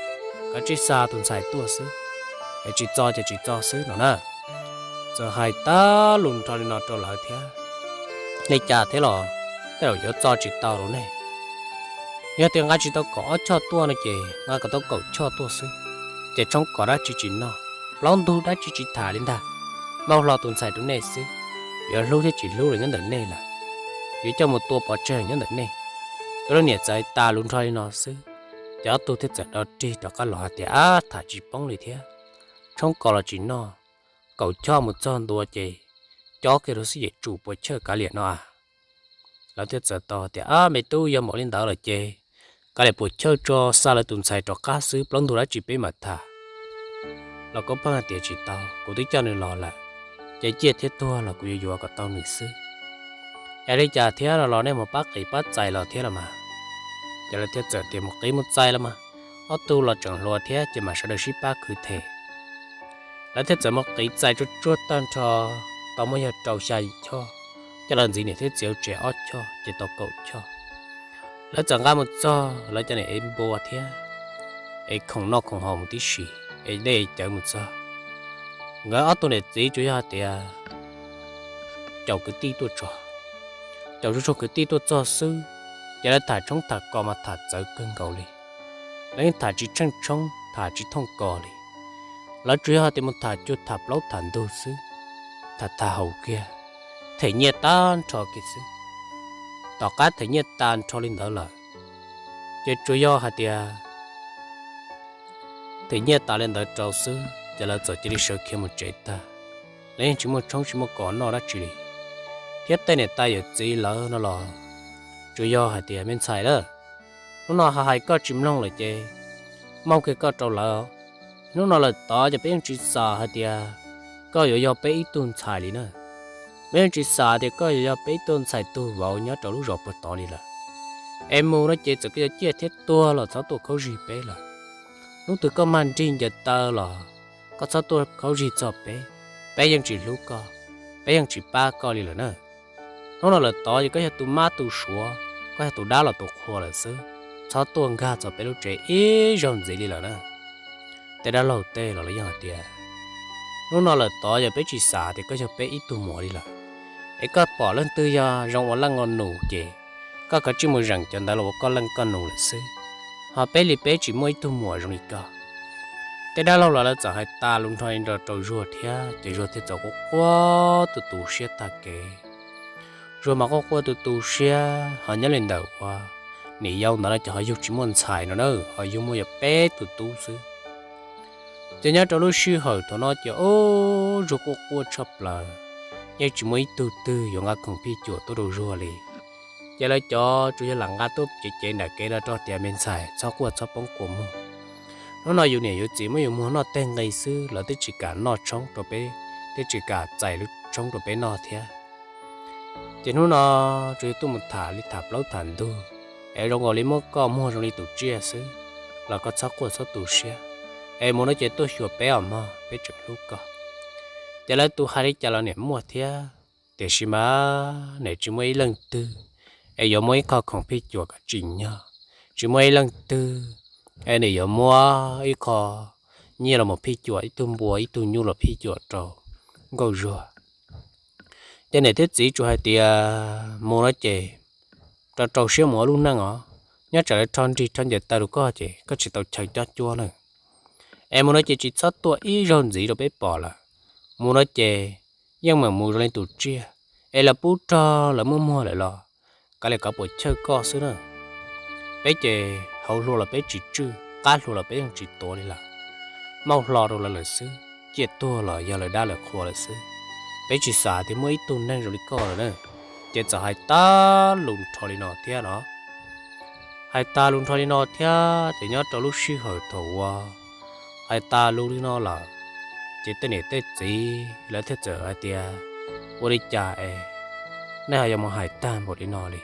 kav tsij xa tus ntxhais tuaj xwb, es tsis txo ces tsis txo xwb no na. Txawm hais tag lus nrho li no rau lawv thiab, li cas thiab los tej zaum yuav txo tsis tau rau nej. Yog tias nqa tsis tau kaum ob choj tuaj no ces nqa kom tau kaum choj tuaj xwb, ces tshoob kos dab tsi tsis noj, plaub ntug dab tsi tsis tham li ntag, muab hlo tus ntxhais rau nej xwb, yuav hlub thiab tsis hlub los nyob ntawm nej lawm, yuav coj mus tua pov tseg nyob ntawm nej. Tus leej niam txawm tas lus nrho li no xwb, ces ob tug thiaj txawm nrov rig rov qab los hais tias, Ab, tham tsis poob li thiab, tshoob kos los tsis noj, kaum choj mus txog ntua ces cob kiag rau xwb, yem tsum puas chawj kav liam no a. Lawv thiaj txawm tau tias, Ab, me tub, yog npaum li ntawd lawm ces kav liam puas chawj tso, xa lawv tus ntxhais rov qab xwb, plaub ntug dab tsi peb mam tham. Los Koob Pheej hais tias, Tsis tau, kuv twb coj nws los lawm, ces ciaj thiab tuag los kuv yuav yuav kom tau nws xwb. Es li cas thiab no los nej mus pab qiv pab txais los thiab los mas. Ces lawv thiaj txawm tias, Mus qiv mus txais los mas, ob tug los tseem hluas thiab ces mam sawv daws sib pab khwv them. Lawv thiaj txawm mus qiv txais tsuag tsuag tag nrho, tau muaj yog rau xya choj, coj los ntxiv niam thiab txiv tsev ob choj ces tau kaum choj. Lawv txawm nqa mus txog lawv cov niam ev npua thiab ev khoom noj khoom haus mus tib si, es dej cawv mus txog. Nkawd ob tug niam txiv tsuas yog hais tias caum kwv tij tuaj tso, caum tsuag tsuag kwv tij tuaj txog xwb, ces lawv tham tshoob tham kos mas tham txawv kawg nkaus li. Lawv yeej tham tsis tsheej tshoob, tham tsis thooj kos li. Lawv tsuas yog hais tias mus tham cuag tham plaub tham ntug xwb, tham tham haus kiag, them nyiaj tag nrho kiag xwb. Tom qab them nyiaj tas nrho li ntawd lawm, ces tsuas yog hais tias them nyiaj tas li ntawd rau xwb ces lawv txawm cia li sawv khiav mus tsev tag. Lawv yeej tsis muaj tshoob tsis muaj kos noj dab tsi li, thiab tej niam tais yawm txiv lawv no los tsuas yog hais tias, Me ntxhais lawm, hnub no ho hais koj tsis mloog lawm ces mooj kiag koj rau lawv. Hnub no lawm tod ces peb yeej tsis xam hais tias koj yuav yog peb ib tug ntxhais li na. Peb yeej tsis xam tias koj yuav yog peb ib tug ntxhais tug vauv nyob rau lub zos puag tod li lawm. Es mus no ces txawm koj yuav ciaj thiab tuag los txhob tuaj khaub zig peb lawm. Hnub twg koj mag nrig ncaws taw los koj txhob tuaj khaub zig txog peb, peb yeej tsis hlub koj, peb yeej tsis pab koj li lawm na. Hnub no lawm tod ces koj yog tus mab tus suav, koj yog tus dab los tus qhua lawm xwb, txhob tuaj nkag txog peb lub tsev ib zaug ntxiv li lawm na. Tej dab laug tej los lawv yeej hais tias, Hnub no lawm tod yog peb tsis xam tias koj yog peb ib tug muam li lawm, es koj pom leej twg yog zoo ua leej ua nus ces koj kav tsij mus zeem cov ntawd los ua koj leej koj nus lawm xwb, ho peb li peb tsis muaj ib tug muam zoo li koj. Tej dab laug los lawv txawm hais tas lus nrho li no rau Zuag thiab ces Zuag thiaj txawm quaj quaj tu tu siab tag kev. Zuag mas quaj quaj tu tu siab ho nyob li ntawm uas niam yau ntawd no ces ho yug tsis muaj ntxhais no na, ho yug muaj yog peb tus tub xwb. Ces nyob rau lub sij hawm thaum no ces ub, Zuag quaj quaj tshaj plaws, yeej tsis muaj ib tug twg yuav nqa khoom phij cuam tuaj rau Zuag li. Ces lawv cov tsuas yog lam nqa tuaj cev cev nram kev los rau tias, Me ntxhais, txhob quaj txhob poob kua muag. Hnub no yus niam yus txiv muab yus muag noj teg nqi xwb, lawv twb tsis kam noj tshoob rau peb, twb tsis kam txais lub tshoob rau peb noj thiab. Ces hnub no tsuas yog tuaj mus tham li tham plaub tham ntug, es zoo nkaus li muab koj muag zoo li tus tsiaj xwb, los koj txhob quaj txhob tu siab. Es mus no ces tuaj xyuas peb os mog, peb tseem hlub koj. Ces lawv tus hais li cas los niam muaj thiab, tiam sis mas niam tsis muaj ib leej twg es yuav muab ib qho khoom phij cuam kom tsim nyog, tsis muaj ib leej twg es niam yuav muab ib qho nyiaj los mus phij cuam, ib tug npua ib tug nyuj los phij cuam rau nkauj Zuag. Ces niam thiab txiv tsuas hais tias, Mus no ces rau rau siab mus ua lub neej os. Nyob tsam lawv rho nrig rho ncaws taw rau koj ces koj tsis tau chaw cob cuab na. Es mus no ces tsis txhob tuaj ib zaug ntxiv rau peb pom lawm. Mus no ces yeej meem mus zoo li tus tsiaj, es lawv pub rog lawv muab muag lawm los kav liam, kov puas chawj koj xwb na. Peb ces hauv hlua los peb tsis tswj, qab hlua los peb yeej tsis tuav li lawm. Mauj hlo rau lawv lawm xwb, ciaj tuag los yog lawv dab lawv qhua lawm xwb. Peb tsis xav tias muaj ib tug neeg zoo li koj lawm na. Ces txawm hais tag lus nrho li no thiab no. Hais tag lus nrho li no thiab ces nyob rau lub sij hawm thaum uas hais tag lus li no lawm, ces tej niam tej txiv lawv thiaj txawm hais tias, ua li cas es nej ho yuav mus hais tag npaum li no li?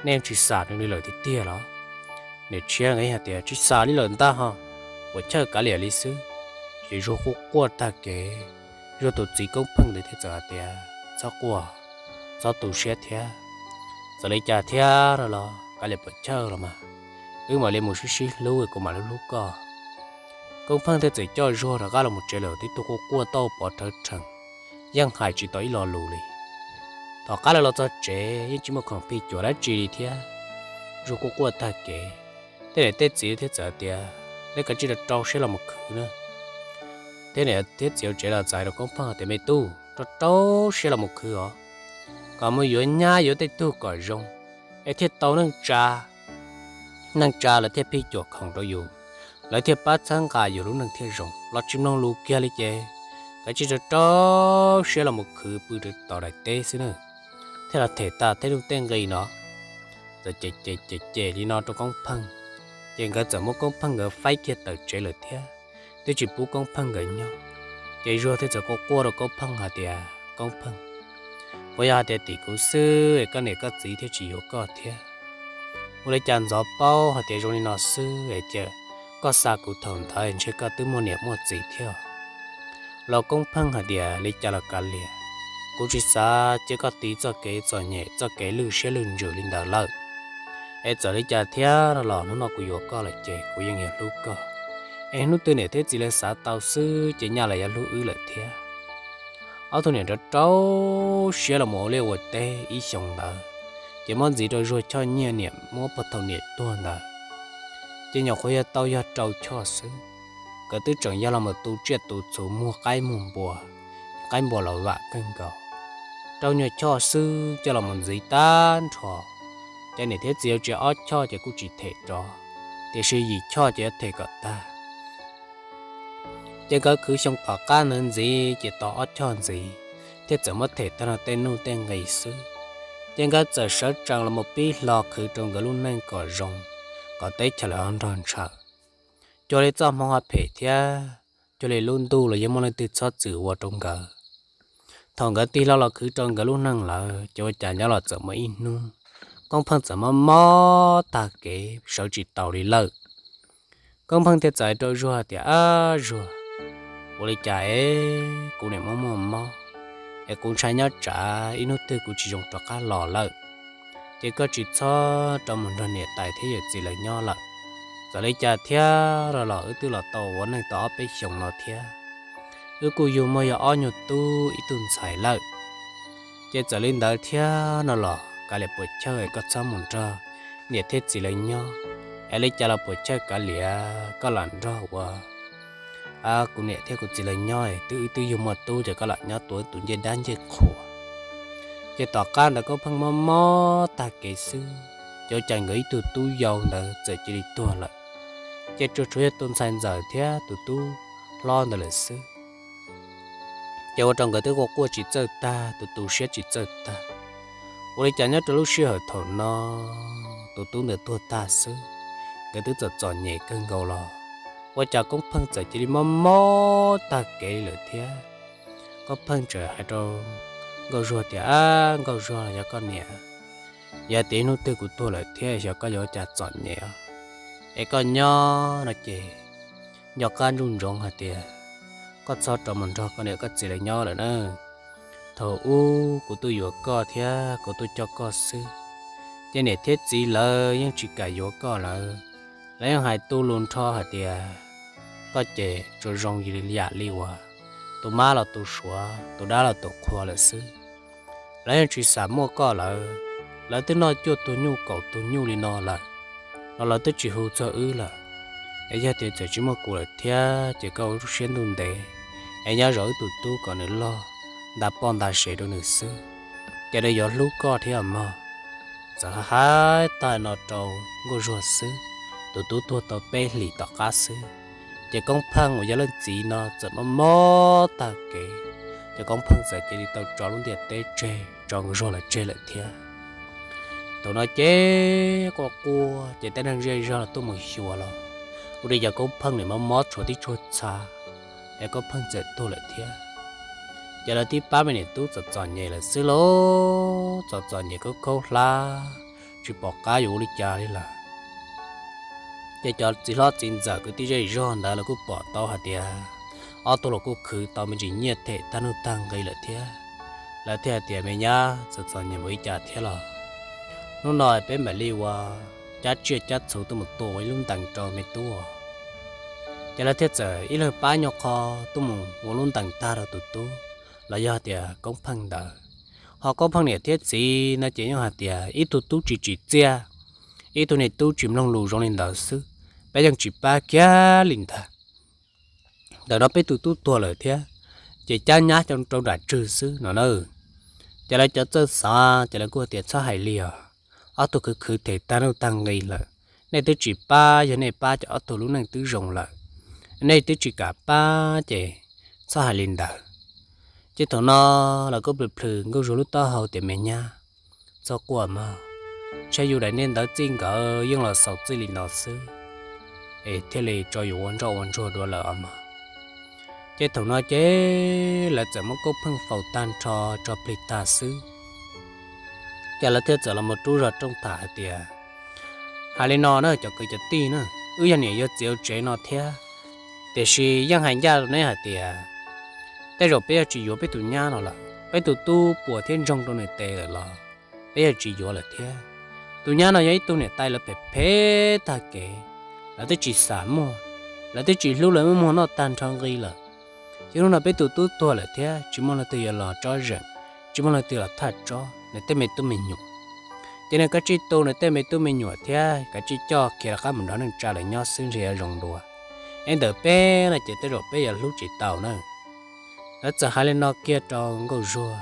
Nej tsis xam nws li lawm tiag tiag los? Niam tshiab nkawd hais tias, tsis xam li lawm ntag ho, puas chawj kav liam li xwb. Ces Zuag quaj quaj tag kev, Zuag tus txiv Koob Pheej ntawd thiaj txawm hais tias, txhob quaj, txhob tu siab thiab. Txawm li cas thiab no los kav liam, puas chawj los mas, wb mam li mus sib sib hlub, kuv mam li hlub koj. Koob Pheej thiaj txawm coj Zuag rov qab los mus tsev lawm, tib tug quaj quaj tau pov rhawv rhees, yeej hais tsis tau ib lo lus li. Tom qab lawv los txog tsev yeej tsis muaj khoom phij cuam dab tsi li thiab. Zuag quaj quaj tag kev, tej niam tej txiv thiaj txawm tias, nej kav tsij rau rau siab los mus khwv na. Thiab niam thiab txiv hauv tsev los txais rau Koob Pheej tias, me tub, rau rau siab los mus khwv os, kom mus yuav nyab yuav tej tug kom zoo, es thiaj tau neej tsa, neej tsa lawv thiaj phij cuam khoom rau yus, lawv thiaj pab txhawb nqa yus lub neej thiaj zoo. Los tsis mloog lus kiag li ces kav tsij rau rau siab los mus khwv pw rau tom daim teb xwb na, thiaj los them tau tej nuj tej nqi no. Txawm cem cem cem cem li no rau Koob Pheej, ces nkawd txawm muab Koob Pheej nkawd faib kiag tawm tsev lawm thiab, twb tsis pub Koob Pheej nkawd nyob. Ces Zuag thiaj txawm quaj quaj rau Koob Pheej hais tias, Koob Pheej, puas yog hais tias tim kuv xwb es koj niam koj txiv thiaj tsis yuav koj thiab? Ua li cas ntxov paub hais tias zoo li no xwb es cia koj xa kuv thaum ntawd ntshe koj twb muaj niam muaj txiv thiab. Los Koob Pheej hais tias, li cas los kav liam, kuv tsis xav cia koj tiv txoj kev txom nyem txoj kev lwj siab lwj ntsws li ntawd lawm. Es txawm li cas thiab no los hnub no kuv yuav koj lawm ces kuv yeej yuav hlub koj, es hnub twg niam thiab txiv lawv xav tau xwb ces nyaj lawv yuav hlub wb lawm thiab. Ob tug niam rau rau siab los mus ua liaj ua teb ib xyoos ntawd, ces muab ntxiv rau Zuag choj nyiaj niam muab puag thaum niam tuag ntawd, ces nyuam qhuav yog tau yog rau choj xwb. Nkawd twb tseem yog los mus tu tsiaj tu txhu muag qaib muag npua, qaib npua los vam kawg nkaus. Rau nyuag choj xwb coj los mus ntxiv tag nrho, ces niam thiab txiv yuav tsis ob choj ces kuj tsis them rov, tiam sis yim choj ces yuav them kom tag. Ces nkawd khwv xyoo tom qab ntawd ntxiv ces tau ob choj ntxiv, thiaj txawm muab them tag nrho tej nuj tej nqis xwb. Ces nkawd txawm sawv tsees los mus pib hlo khwv rau nkawd lub neej kom zoo, kom teb chaws lawv ho nrog ntshaw. Cuag li txoj hmoov ho phem thiab, cuag li lub ntuj los yeej muaj leej twg txhob txwm ua rau nkawd. Thaum nkawd tig hlo los khwv rau nkawd lub neej lawm ces ua cas nyob los txawm muaj ib hnub, Koob Pheej txawm mob mob tag kev sawv tsis taus li lawm. Koob Pheej thiaj txais rau Zuag tias, ab Zuag, ua li cas es kuv niam muaj muaj mob, es kuv ntshai nyob tsam ib hnub twg kuv tsis zoo rov qab los lawm, ces koj tsis txhob rov mus nrog niam tais thiab yawm txiv lawv nyob lawm. Txawm li cas thiab los los wb twb los tau ua neej tau ob peb xyoos no thiab, wb kuj yug muaj yog ob nyuag tub ib tug ntxhais lawm. Ces txawm li ntawd thiab no los kav liam puas chawj es koj txhob mus nrog niam thiab txiv lawv nyob, es li cas los puas chawj kav liam koj lam nrog ua kuv niam thiab kuv txiv lawv nyob, twb wb twb yug muaj tub ces koj lam nyob tua tus ncej dab ncej qhua. Ces tom qab ntawd Koob Pheej mob mob tag kev xwb, ces ua cas nkawd ib tug tub yau ntawd txawm cia li tuag lawm. Ces tsuas tshuav yog tus ntxhais ntxawm thiab tus tub hlob ntawd lawm xwb. Ces ua rau nkawd twb quaj quaj tsis txawj tag, tus tu siab tsis txawj tag. Ua li cas nyob rau lub sij hawm thaum no tus tub ntawd tuag tag xwb, nkawd twb txom txom nyem kawg nkaus los, ua cas Koob Pheej txawm cia li mob mob tag kev li lawm thiab. Koob Pheej txawm hais rau Nkauj Zuag tias, ab Nkauj Zuag los yog koj niam, yog tias ib hnub twg kuv tuag lawm thiab xyov koj yuav ua cas txom nyem, es koj nyob no ces nco qab ntsoov ntsoov hais tias koj txhob rov mus nrog koj niam koj txiv lawv nyob lawm na. Thaum ub kuv tuaj yuav koj thiab kuv tuaj coj koj xwb, ces niam thiab txiv lawv yeej tsis kam yuav koj lawm. Lawv yeej hais tu lus nrho hais tias koj ces tsuas zoo yam li uas tus mab los tus suav, tus dab los tus qhua lawm xwb. Lawv yeej tsis xam muaj koj lawm, lawv twb noj cuaj tug nyuj kaum tug nyuj li no lawm, los lawv twb tsis hu txog wb lawm. Es yog tias txawm tsis muaj kuv lawm thiab ces koj ua lub siab ntuj ntev, es nyob zov wb tus tub kom nws loj, nta poj nta sev rau nws xwb, ces nws yuav hlub koj thiab mog. Txawm hais tag no rau Nkauj Zuag xwb, tus tub tuag tau peb hlis tom qab xwb, ces Koob Pheej uas yog leej txiv no txawm mob mob tag kev, ces Koob Pheej txawm cia li tau tso lub ntiaj teb tseg, tso Nkauj Zuag los tseg lawm thiab. Thaum no ces quaj quaj ces tej neeg zej zog los tuaj mus xyuas los ua li cas Koob Pheej nim mob mob tshuav tib tshuaj txha, es Koob Pheej txawm tuag lawm thiab. Ces lawv tib pab me niam tub txom txom nyem lawm xwb lauj, txom txom nyem khaub khaub hlab, tsis pom qab yuav ua li cas li lawm. Ces cov txiv hlob txiv ntxawm kwv tij zej zog ntawd lawv kuj pom tau hais tias ob tug los kuj khwv tau me ntsis nyiaj them tag nuj tag nqi lawm thiab. Lawv thiaj hais tias, Me nyab, txom txom nyem npaum li cas thiab los hnub no peb mam li ua cab tsiaj cab txhu tuaj mus tua ua ib lub ntees rau me tub. Ces lawv thiaj txawm ib leeg pab nyuag qho tuaj mus ua lub ntees tag rau tus tub, los yog tias Koob Pheej ntawd. Ho Koob Pheej niam thiab txiv no ces yeej hais tias, Ib tug tub tsis tsim txiaj, ib tug niag tub tsis mloog lus zoo li ntawd xwb, peb yeej tsis pab kiag li ntag. Ntawm no peb tus tub tuag lawm thiab, ces cab nyab coj rau nram tswg xwb no na. Ces lawv cov txawj xav ces lawv kuj tias, Txhob hais li os, ob tug khwv khwv them tag nuj tag nqi lawm, nej twb tsis pab, yog nej pab ces ob tug lub neej twb zoo lawm. Nej twb tsis kam pab ces txhob hais li ntawd. Ces thaum no lawv kuj plhws plhws Nkauj Zuag lub taub hau tias, Me nyab, txhob quaj mog, ntshai yus daim niag ntawv txij nkawd yeej los xaus txij li no xwb, es thiaj li tso yus ua nroj ua ntsuag dua lawm os mog. Ces thaum no ces lawv txawm muab Koob Pheej faus tag nrho tso plig tag xwb. Ces lawv thiaj txawm los mus rub zog rooj tham hais tias, Hais li no na cov kwv cov tij na, wb yog niam yog txiv hauv tsev no thiab, tiam sis yeej hais ncaj rau neb hais tias tej zaum peb yuav tsis yuav peb tus nyab no lawm. Peb tus tub puas thiab ntsoog rau nws tes lawm los peb yuav tsis yuav lawm thiab. Tus nyab no yog ib tug niam tais lawv phem phem tag kev, lawv twb tsis xam muag, lawv twb tsis hlub lawv muaj muag noj tag nrho nqi lawm. Ces hnub no peb tus tub tuag lawm thiab tsis muaj leej twg yuav los tsob zeem, tsis muaj leej twg los thaj tsob nws tej me tub me nyuam. Ces nws kav tsij tu nws tej me tub me nyuam thiab kav tsij coj khiav rov qab mus nrog neej tsa lawv nyob xwb ntshe yuav zoo dua. Es ntawm peb no ces tej zaum peb yuav hlub tsis tau na. Lawv txawm hais li no kiag rau Nkauj Zuag.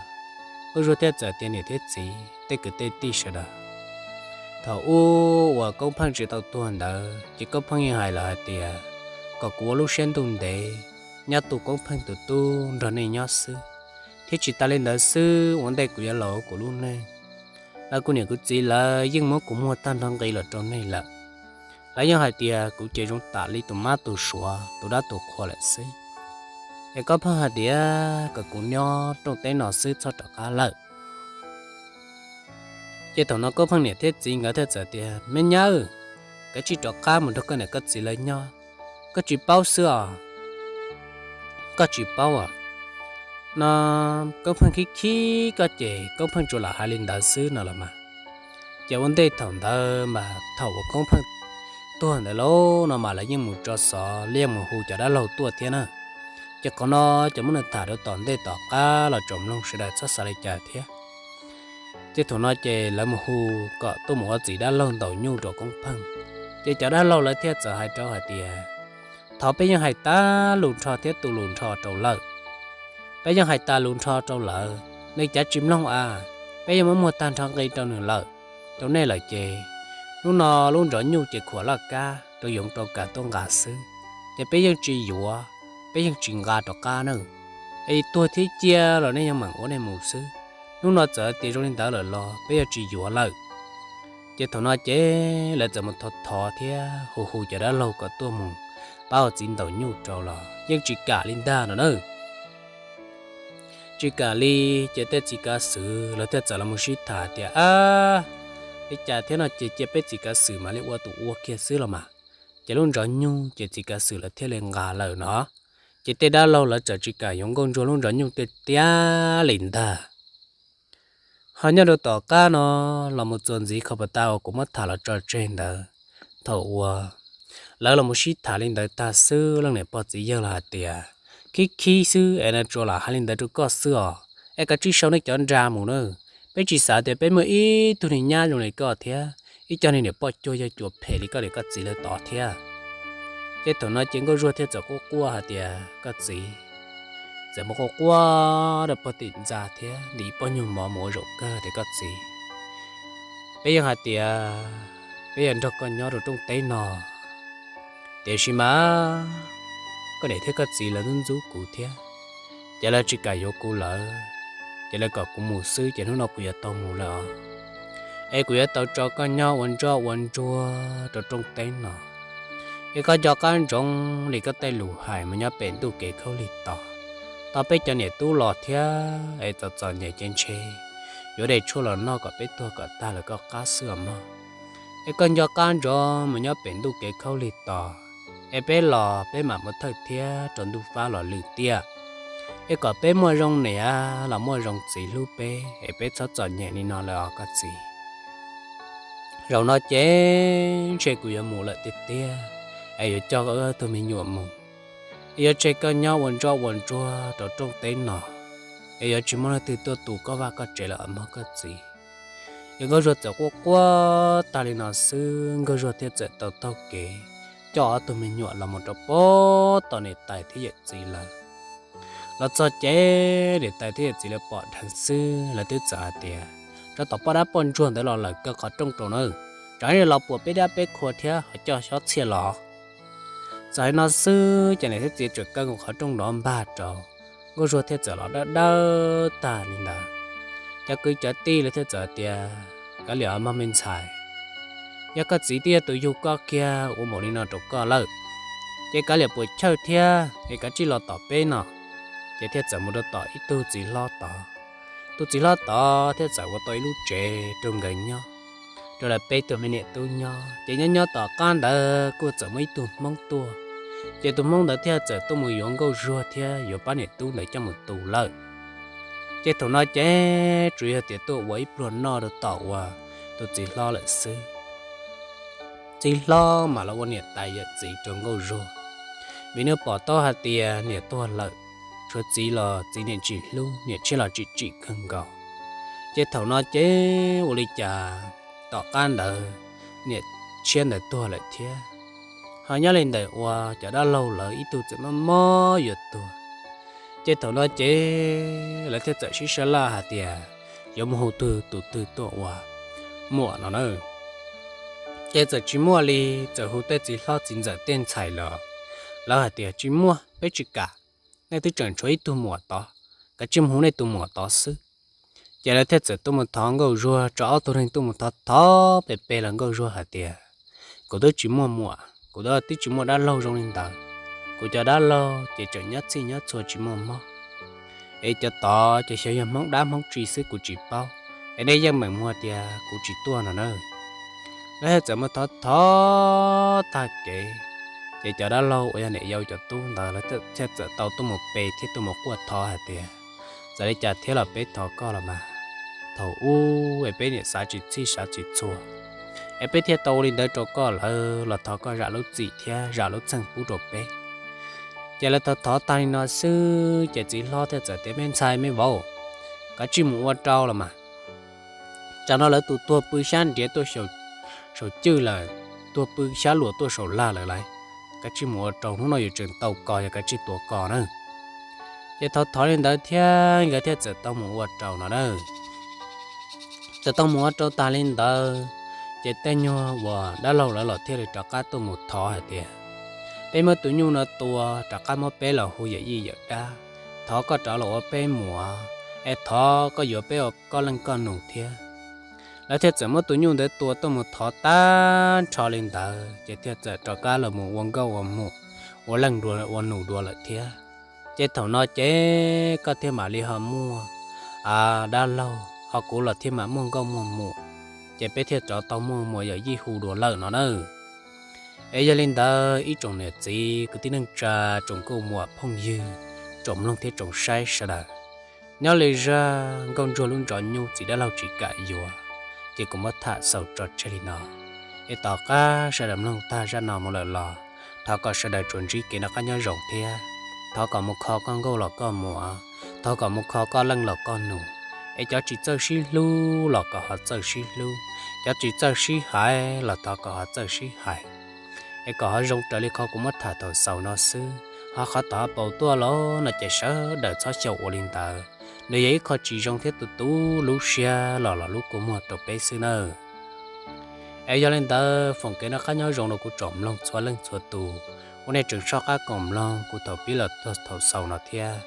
Nkauj Zuag thiaj txawm tias, Niam thiab txiv, tej kwv tej tij sawv daws, thaum ub uas Koob Pheej tsis tau tuag ntawd ces Koob Pheej yeej hais lawm hais tias kom kuv ua lub siab ntuj ntev, nyob tu Koob Pheej tus tub nrog nej nyob xwb, thiab tsis tas li ntawd xwb ua ntej kuv yuav laus kuv lub neej, lawv kuv niam kuv txiv lawv yeej muab kuv muag tag nrho nqi los rau nej lawm. Lawv yeej hais tias kuv ces zoo tam li tus mab tus suav tus dab tus qhua lawm xwb. Es Koob Pheej hais tias kom kuv nyob rooj teb no xwb txhob rov qab lawm. Ces thaum no Koob Pheej niam thiab txiv nkawd thiaj txawm tias, Me nyab, kav tsij rov qab mus nrog koj niam koj txiv lawv nyob, koj tsis paub xwb os. Koj tsis paub os. No Koob Pheej khib khib koj ces Koob Pheej tsuas lam hais li ntawd xwb no los mas. Ces ua ntej thaum ntawd mas thaum uas Koob Pheej tuag ntawd lauj no mas lawv yeej mus tso xov, lawv yeej mus hu cov dab laug tuaj thiab na. Ces qhov no ces muab nws tham rau tom ntej tom qab los tsoom mloog sawv daws txhob xav li cas thiab. Ces thaum no ces lawv mus hu kom tuaj mus ua txiv dab laug ntaus nyuj rau Koob Pheej. Ces cov dab laug lawv thiaj txawm hais rau hais tias, Thov peb yeej hais tas lus nrho thiab tu lus nrho rau lawm. Peb yeej hais tas lus nrho rau lawm, nws cav tsis mloog a, peb yeej muab muag tag nrho nqi rau nws lawm, rau nej lawm ces hnub no lub nrov nyuj ces khuam laj kab rau yoov rau kav tuaj nqa xwb. Ces peb yeej tsis yuav, peb yeej tsis nqa rov qab na. Es tuag thiab cia los nej yeej meem ua nej mus xwb. Hnub no txawm tias zoo li ntawd lawm los peb yuav tsis yuav lawm. Ces thaum no ces lawv txawm mus thov thov thiab hu hu cov dab laug kom tuaj mus pab ua txiv ntaus nyuj rau los yeej tsis kam li ntag no na. Tsis kam li. Ces tej txiv kav xwm lawv thiaj txawm los mus sib tham tias, Ab, li cas thiab no ces cia peb txiv kav xwm mam li ua tus ua kiag xwb los mas. Ces lub nrov nyuj ces txiv kav xwm lawv thiaj li nqa lawm no. Ces tej dab laug lawv txawm tsis kam yuav Nkauj Ntsuag lub nrov nyuj tiag tiag li ntag. Ho nyob rau tom qab no los mus txuas ntxiv kho pas tas uas kuv muab tham los tso tseg ntawd, thaum uas lawv los mus sib tham li ntawd tag xwb, leej niam pog txiv yawg los hais tias, Khib khib xwb es no tsuas lam hais li ntawd rau koj xwb os, es kav tsij sau nej cov nra mus na, Peb tsis xav tias peb muaj ib tug niag nyab zoo li koj thiab ib co niag niam poj cuag yawg cuas phem li koj niam koj txiv lawv tod thiab. Ces thaum no ces Nkauj Zuag thiaj txawm quaj quaj hais tias, Koj txiv, txawm mus quaj quaj rau pog tim ntxa thiab ntim poj nyuag mov mus ua zaum kawg tias, Koj txiv, peb yeej hais tias peb yuav nrog koj nyob rau rooj teb no, tiam sis mas koj niam thiab koj txiv lawv ntxub ntxub kuv thiab, ces lawv tsis kam yuav kuv lawm, ces lawv kom kuv mus xwb, ces hnub no kuv yuav tau mus lawm os. Es kuv yuav tau tso koj nyob ua ntsoj ua ntsuag rau rooj teb no, es koj nco qab ntsoov li koj tej lus hais mus nyob pem ntuj kev khaub lig tos, tau peb cov niam tub los thiab es txom txom nyem ces ntshe yuav de tshuaj los noj kom peb tuag kom tag lawm koj qab xwb os mog. Es koj nco qab ntsoov mus nyob pem ntuj kev khaub lig tos, es peb los peb mam mus thawj thiab rau ntuj fab los lwm tiam, es kom peb muaj zoo niam los muaj zoo txiv hlub peb, es peb txhob txom nyem li no lawm os koj txiv. Zaum no ces ntshe kuv yuav mus lawm tiag tiag, es yuav coj koj ob tug me nyuam mus, es yuav tseg koj nyob ua ntsoj ua ntsuag rau rooj teb no, es yuav tsis muaj leej twg tuaj tu koj vaj koj tsev lawm os mog koj txiv. Es Nkauj Zuag txawm quaj quaj tag li no xwb, Nkauj Zuag thiaj txawm tau taug kev coj ob tug me nyuam los mus rau pem tom niam tais thiab yawm txiv lawv. Los txog ces niam tais thiab yawm txiv lawv pom dheev xwb, lawv twb txawm hais tias, Tsov tom poj dab poj ntsuag ntawd los lawm, kaw qhov rooj rau na, tsam ib los puas peb dab peb qhua thiab ho coj xyob txhiaj los. Txawm hais no xwb ces niam thiab txiv txawm kaw nkaus qhov rooj nrov npag rau, Nkauj Zuag thiaj txawm los dawb dawb tag li ntawd. Cov kwv cov tij lawv thiaj txawm tias, Kav liam mog me ntxhais, yog koj txiv twb yog tus yug koj kiag ua npaum li no rau koj lawm, ces kav liam puas chawj thiab es kav tsij los tom peb no. Ces thiaj txawm mus rau tom ib tug txiv hlob tod. Tus txiv hlob tod thiaj txawm ua tau ib lub tsev rau nkawd nyob, rau lawv peb tug me niam tub nyob. Ces nyob nyob tom qab ntawd kuj txawm muaj ib tug Hmoob tuaj, ces tus Hmoob ntawd thiaj txawm tuaj mus yuav Nkauj Zuag thiab yuav pab niam tub ntawd coj mus tu lawm. Ces thaum no ces tsuas yog tias tuaj ua ib pluag noj rau tom uas tus txiv hlob lawm xwb. Txiv hlob mam los ua niam tais yawm txiv rau Nkauj Zuag, vim nws pom tau hais tias niam tuag lawm, tshuav txiv los txiv niam tsis hlub, niam tshiab los tsim tsim kawg nkaus. Ces thaum no ces ua li cas tom qab ntawd niam tshiab ntawd tuag lawm thiab, ho nyob li ntawm uas cov dab laug lawv ib tug txawm mob mob yuav tuag. Ces thaum no ces lawv thiaj txawm sib sab laj hais tias yuav mus hu twg tus twg tuaj ua muam no na. Ces txawm tsis muaj li, txawm hu tej txiv hlob txiv ntxawm tej ntxhais los lawv hais tias, Tsis muaj, peb tsis kam, nej twb tseem tshuav ib tug muam tod, kav tsij mus hu nej tus muam tod xwb. Ces lawv thiaj txawm tuaj mus thov Nkauj Zuag, tso ob tug neeg tuaj mus thov thov pe pe los Nkauj Zuag hais tias, Kuv twb tsis muaj muam, kuv twb tsis muaj dab laug zoo li ntawd, kuv cov dab laug ces tseem nyob txhij nyob txhua tsis muaj mob, es cov tod ces xyov yog Hmoob dab Hmoob tsi xwb kuv tsis paub, es nej yeej meem mus tias kuv tsis tuaj no na. Lawv thiaj txawm mus thov thov tag kev, ces cov dab laug uas yog niam yau cov tub ntawd lawv thiaj txawm tau tuaj mus pe thiab tuaj mus quaj thov hais tias, Txawm li cas thiab los peb thov koj los mas, thaum ub es peb niam xav tsis txhij xav tsis txhua, es peb thiaj tau ua li ntawd rau koj lawm, los thov koj zam lub txim thiab zam lub txim pub rau peb. Ces lawv thov thov tag li no xwb ces txiv hlob thiaj txawm tias, Me ntxhais me vauv, kav tsij mus ua rau los mas. Tsam no lawv tus tuag pw xyab nriav tuaj saum cwj lawm, tuag pw xyab luas tuaj saum lag lawm lauj. Kav tsij mus ua rau, hnub no yuav tseem tau kos, yog kav tsij tuav kos na. Ces thov thov li ntawd thiab nkawd thiaj txawm tau mus ua rau no na. Txawm tau mus ua rau tag li ntawd, ces tej nyuag uas dab laug lawv los thiaj li rov qab tuaj mus thov hais tias, Peb muab tus nyuj no tua, rov qab muab peb los hu yawm yij yawm dab, thov koj rov los ua peb muam, es thov koj yuav peb ua koj leej koj nus thiab. Lawv thiaj txawm muab tus nyuj ntawd tua tuaj mus thov tag nrho li ntawd ces thiaj txawm rov qab los mus ua nkauj ua muam, ua leej ua nus dua lawm thiab. Ces thaum no ces koj thiaj mam li ho muaj dab laug, ho kuv los thiaj mam muaj nkauj muaj muam, ces peb thiaj rov tau muaj muam yawm yij hu dua lawm no na. Es yog li ntawd ib tsoom niam txiv kwv tij neej tsa, tsoom nkauj muam phooj ywg, tsoom mloog thiab tsoom saib sawv daws, nyob li zaj Nkauj Ntsuag lub ntsos nyuj txiv dab laug tsis kam yuav, ces kuv muab tham xaus tso tseg li no. Es tom qab sawv daws mloog tag zaj no mus lawm los thov kom sawv daws tsuas ntsib kev noj qab nyob zoo thiab thov kom mus kho koj nkauj los koj muam, thov kom mus kho koj leej los koj nus, Es cov tsis txawj sib hlub los kom ho txawj sib hlub, cov tsis txawj sib hais los thov kom ho txawj sib hais, es kom ho zoo raws li qhov kuv muab tham thaum xaus no xwb. Ho qhov tom ho paus tuaj los no ces sawv daws txhob xyaum ua li ntawd, nws yog ib qho tsis zoo thiab tu tu lub siab los los lub kua muag rau peb xwb nawb. Es yog li ntawd foom kev noj qab nyob zoo rau kuv tsoom mloog txhua leej txhua tus, ua nej tseem soj qab koom mloog kuv thaum pib los txog thaum xaus no thiab.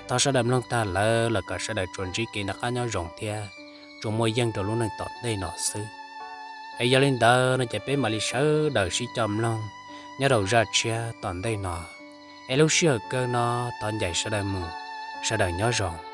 Thov sawv daws mloog tag lawm los kom sawv daws tsuas ntsib kev noj qab nyob zoo thiab tsuas muaj yeej rau lub neej tom ntej no xwb. Es yog li ntawd no ces peb mam li sawv daws sib coj mloog nyob rau zaj tshiab tom ntej no. Es lub sij hawm kawg no thov ncaim sawv daws mus, sawv daws nyob zoo.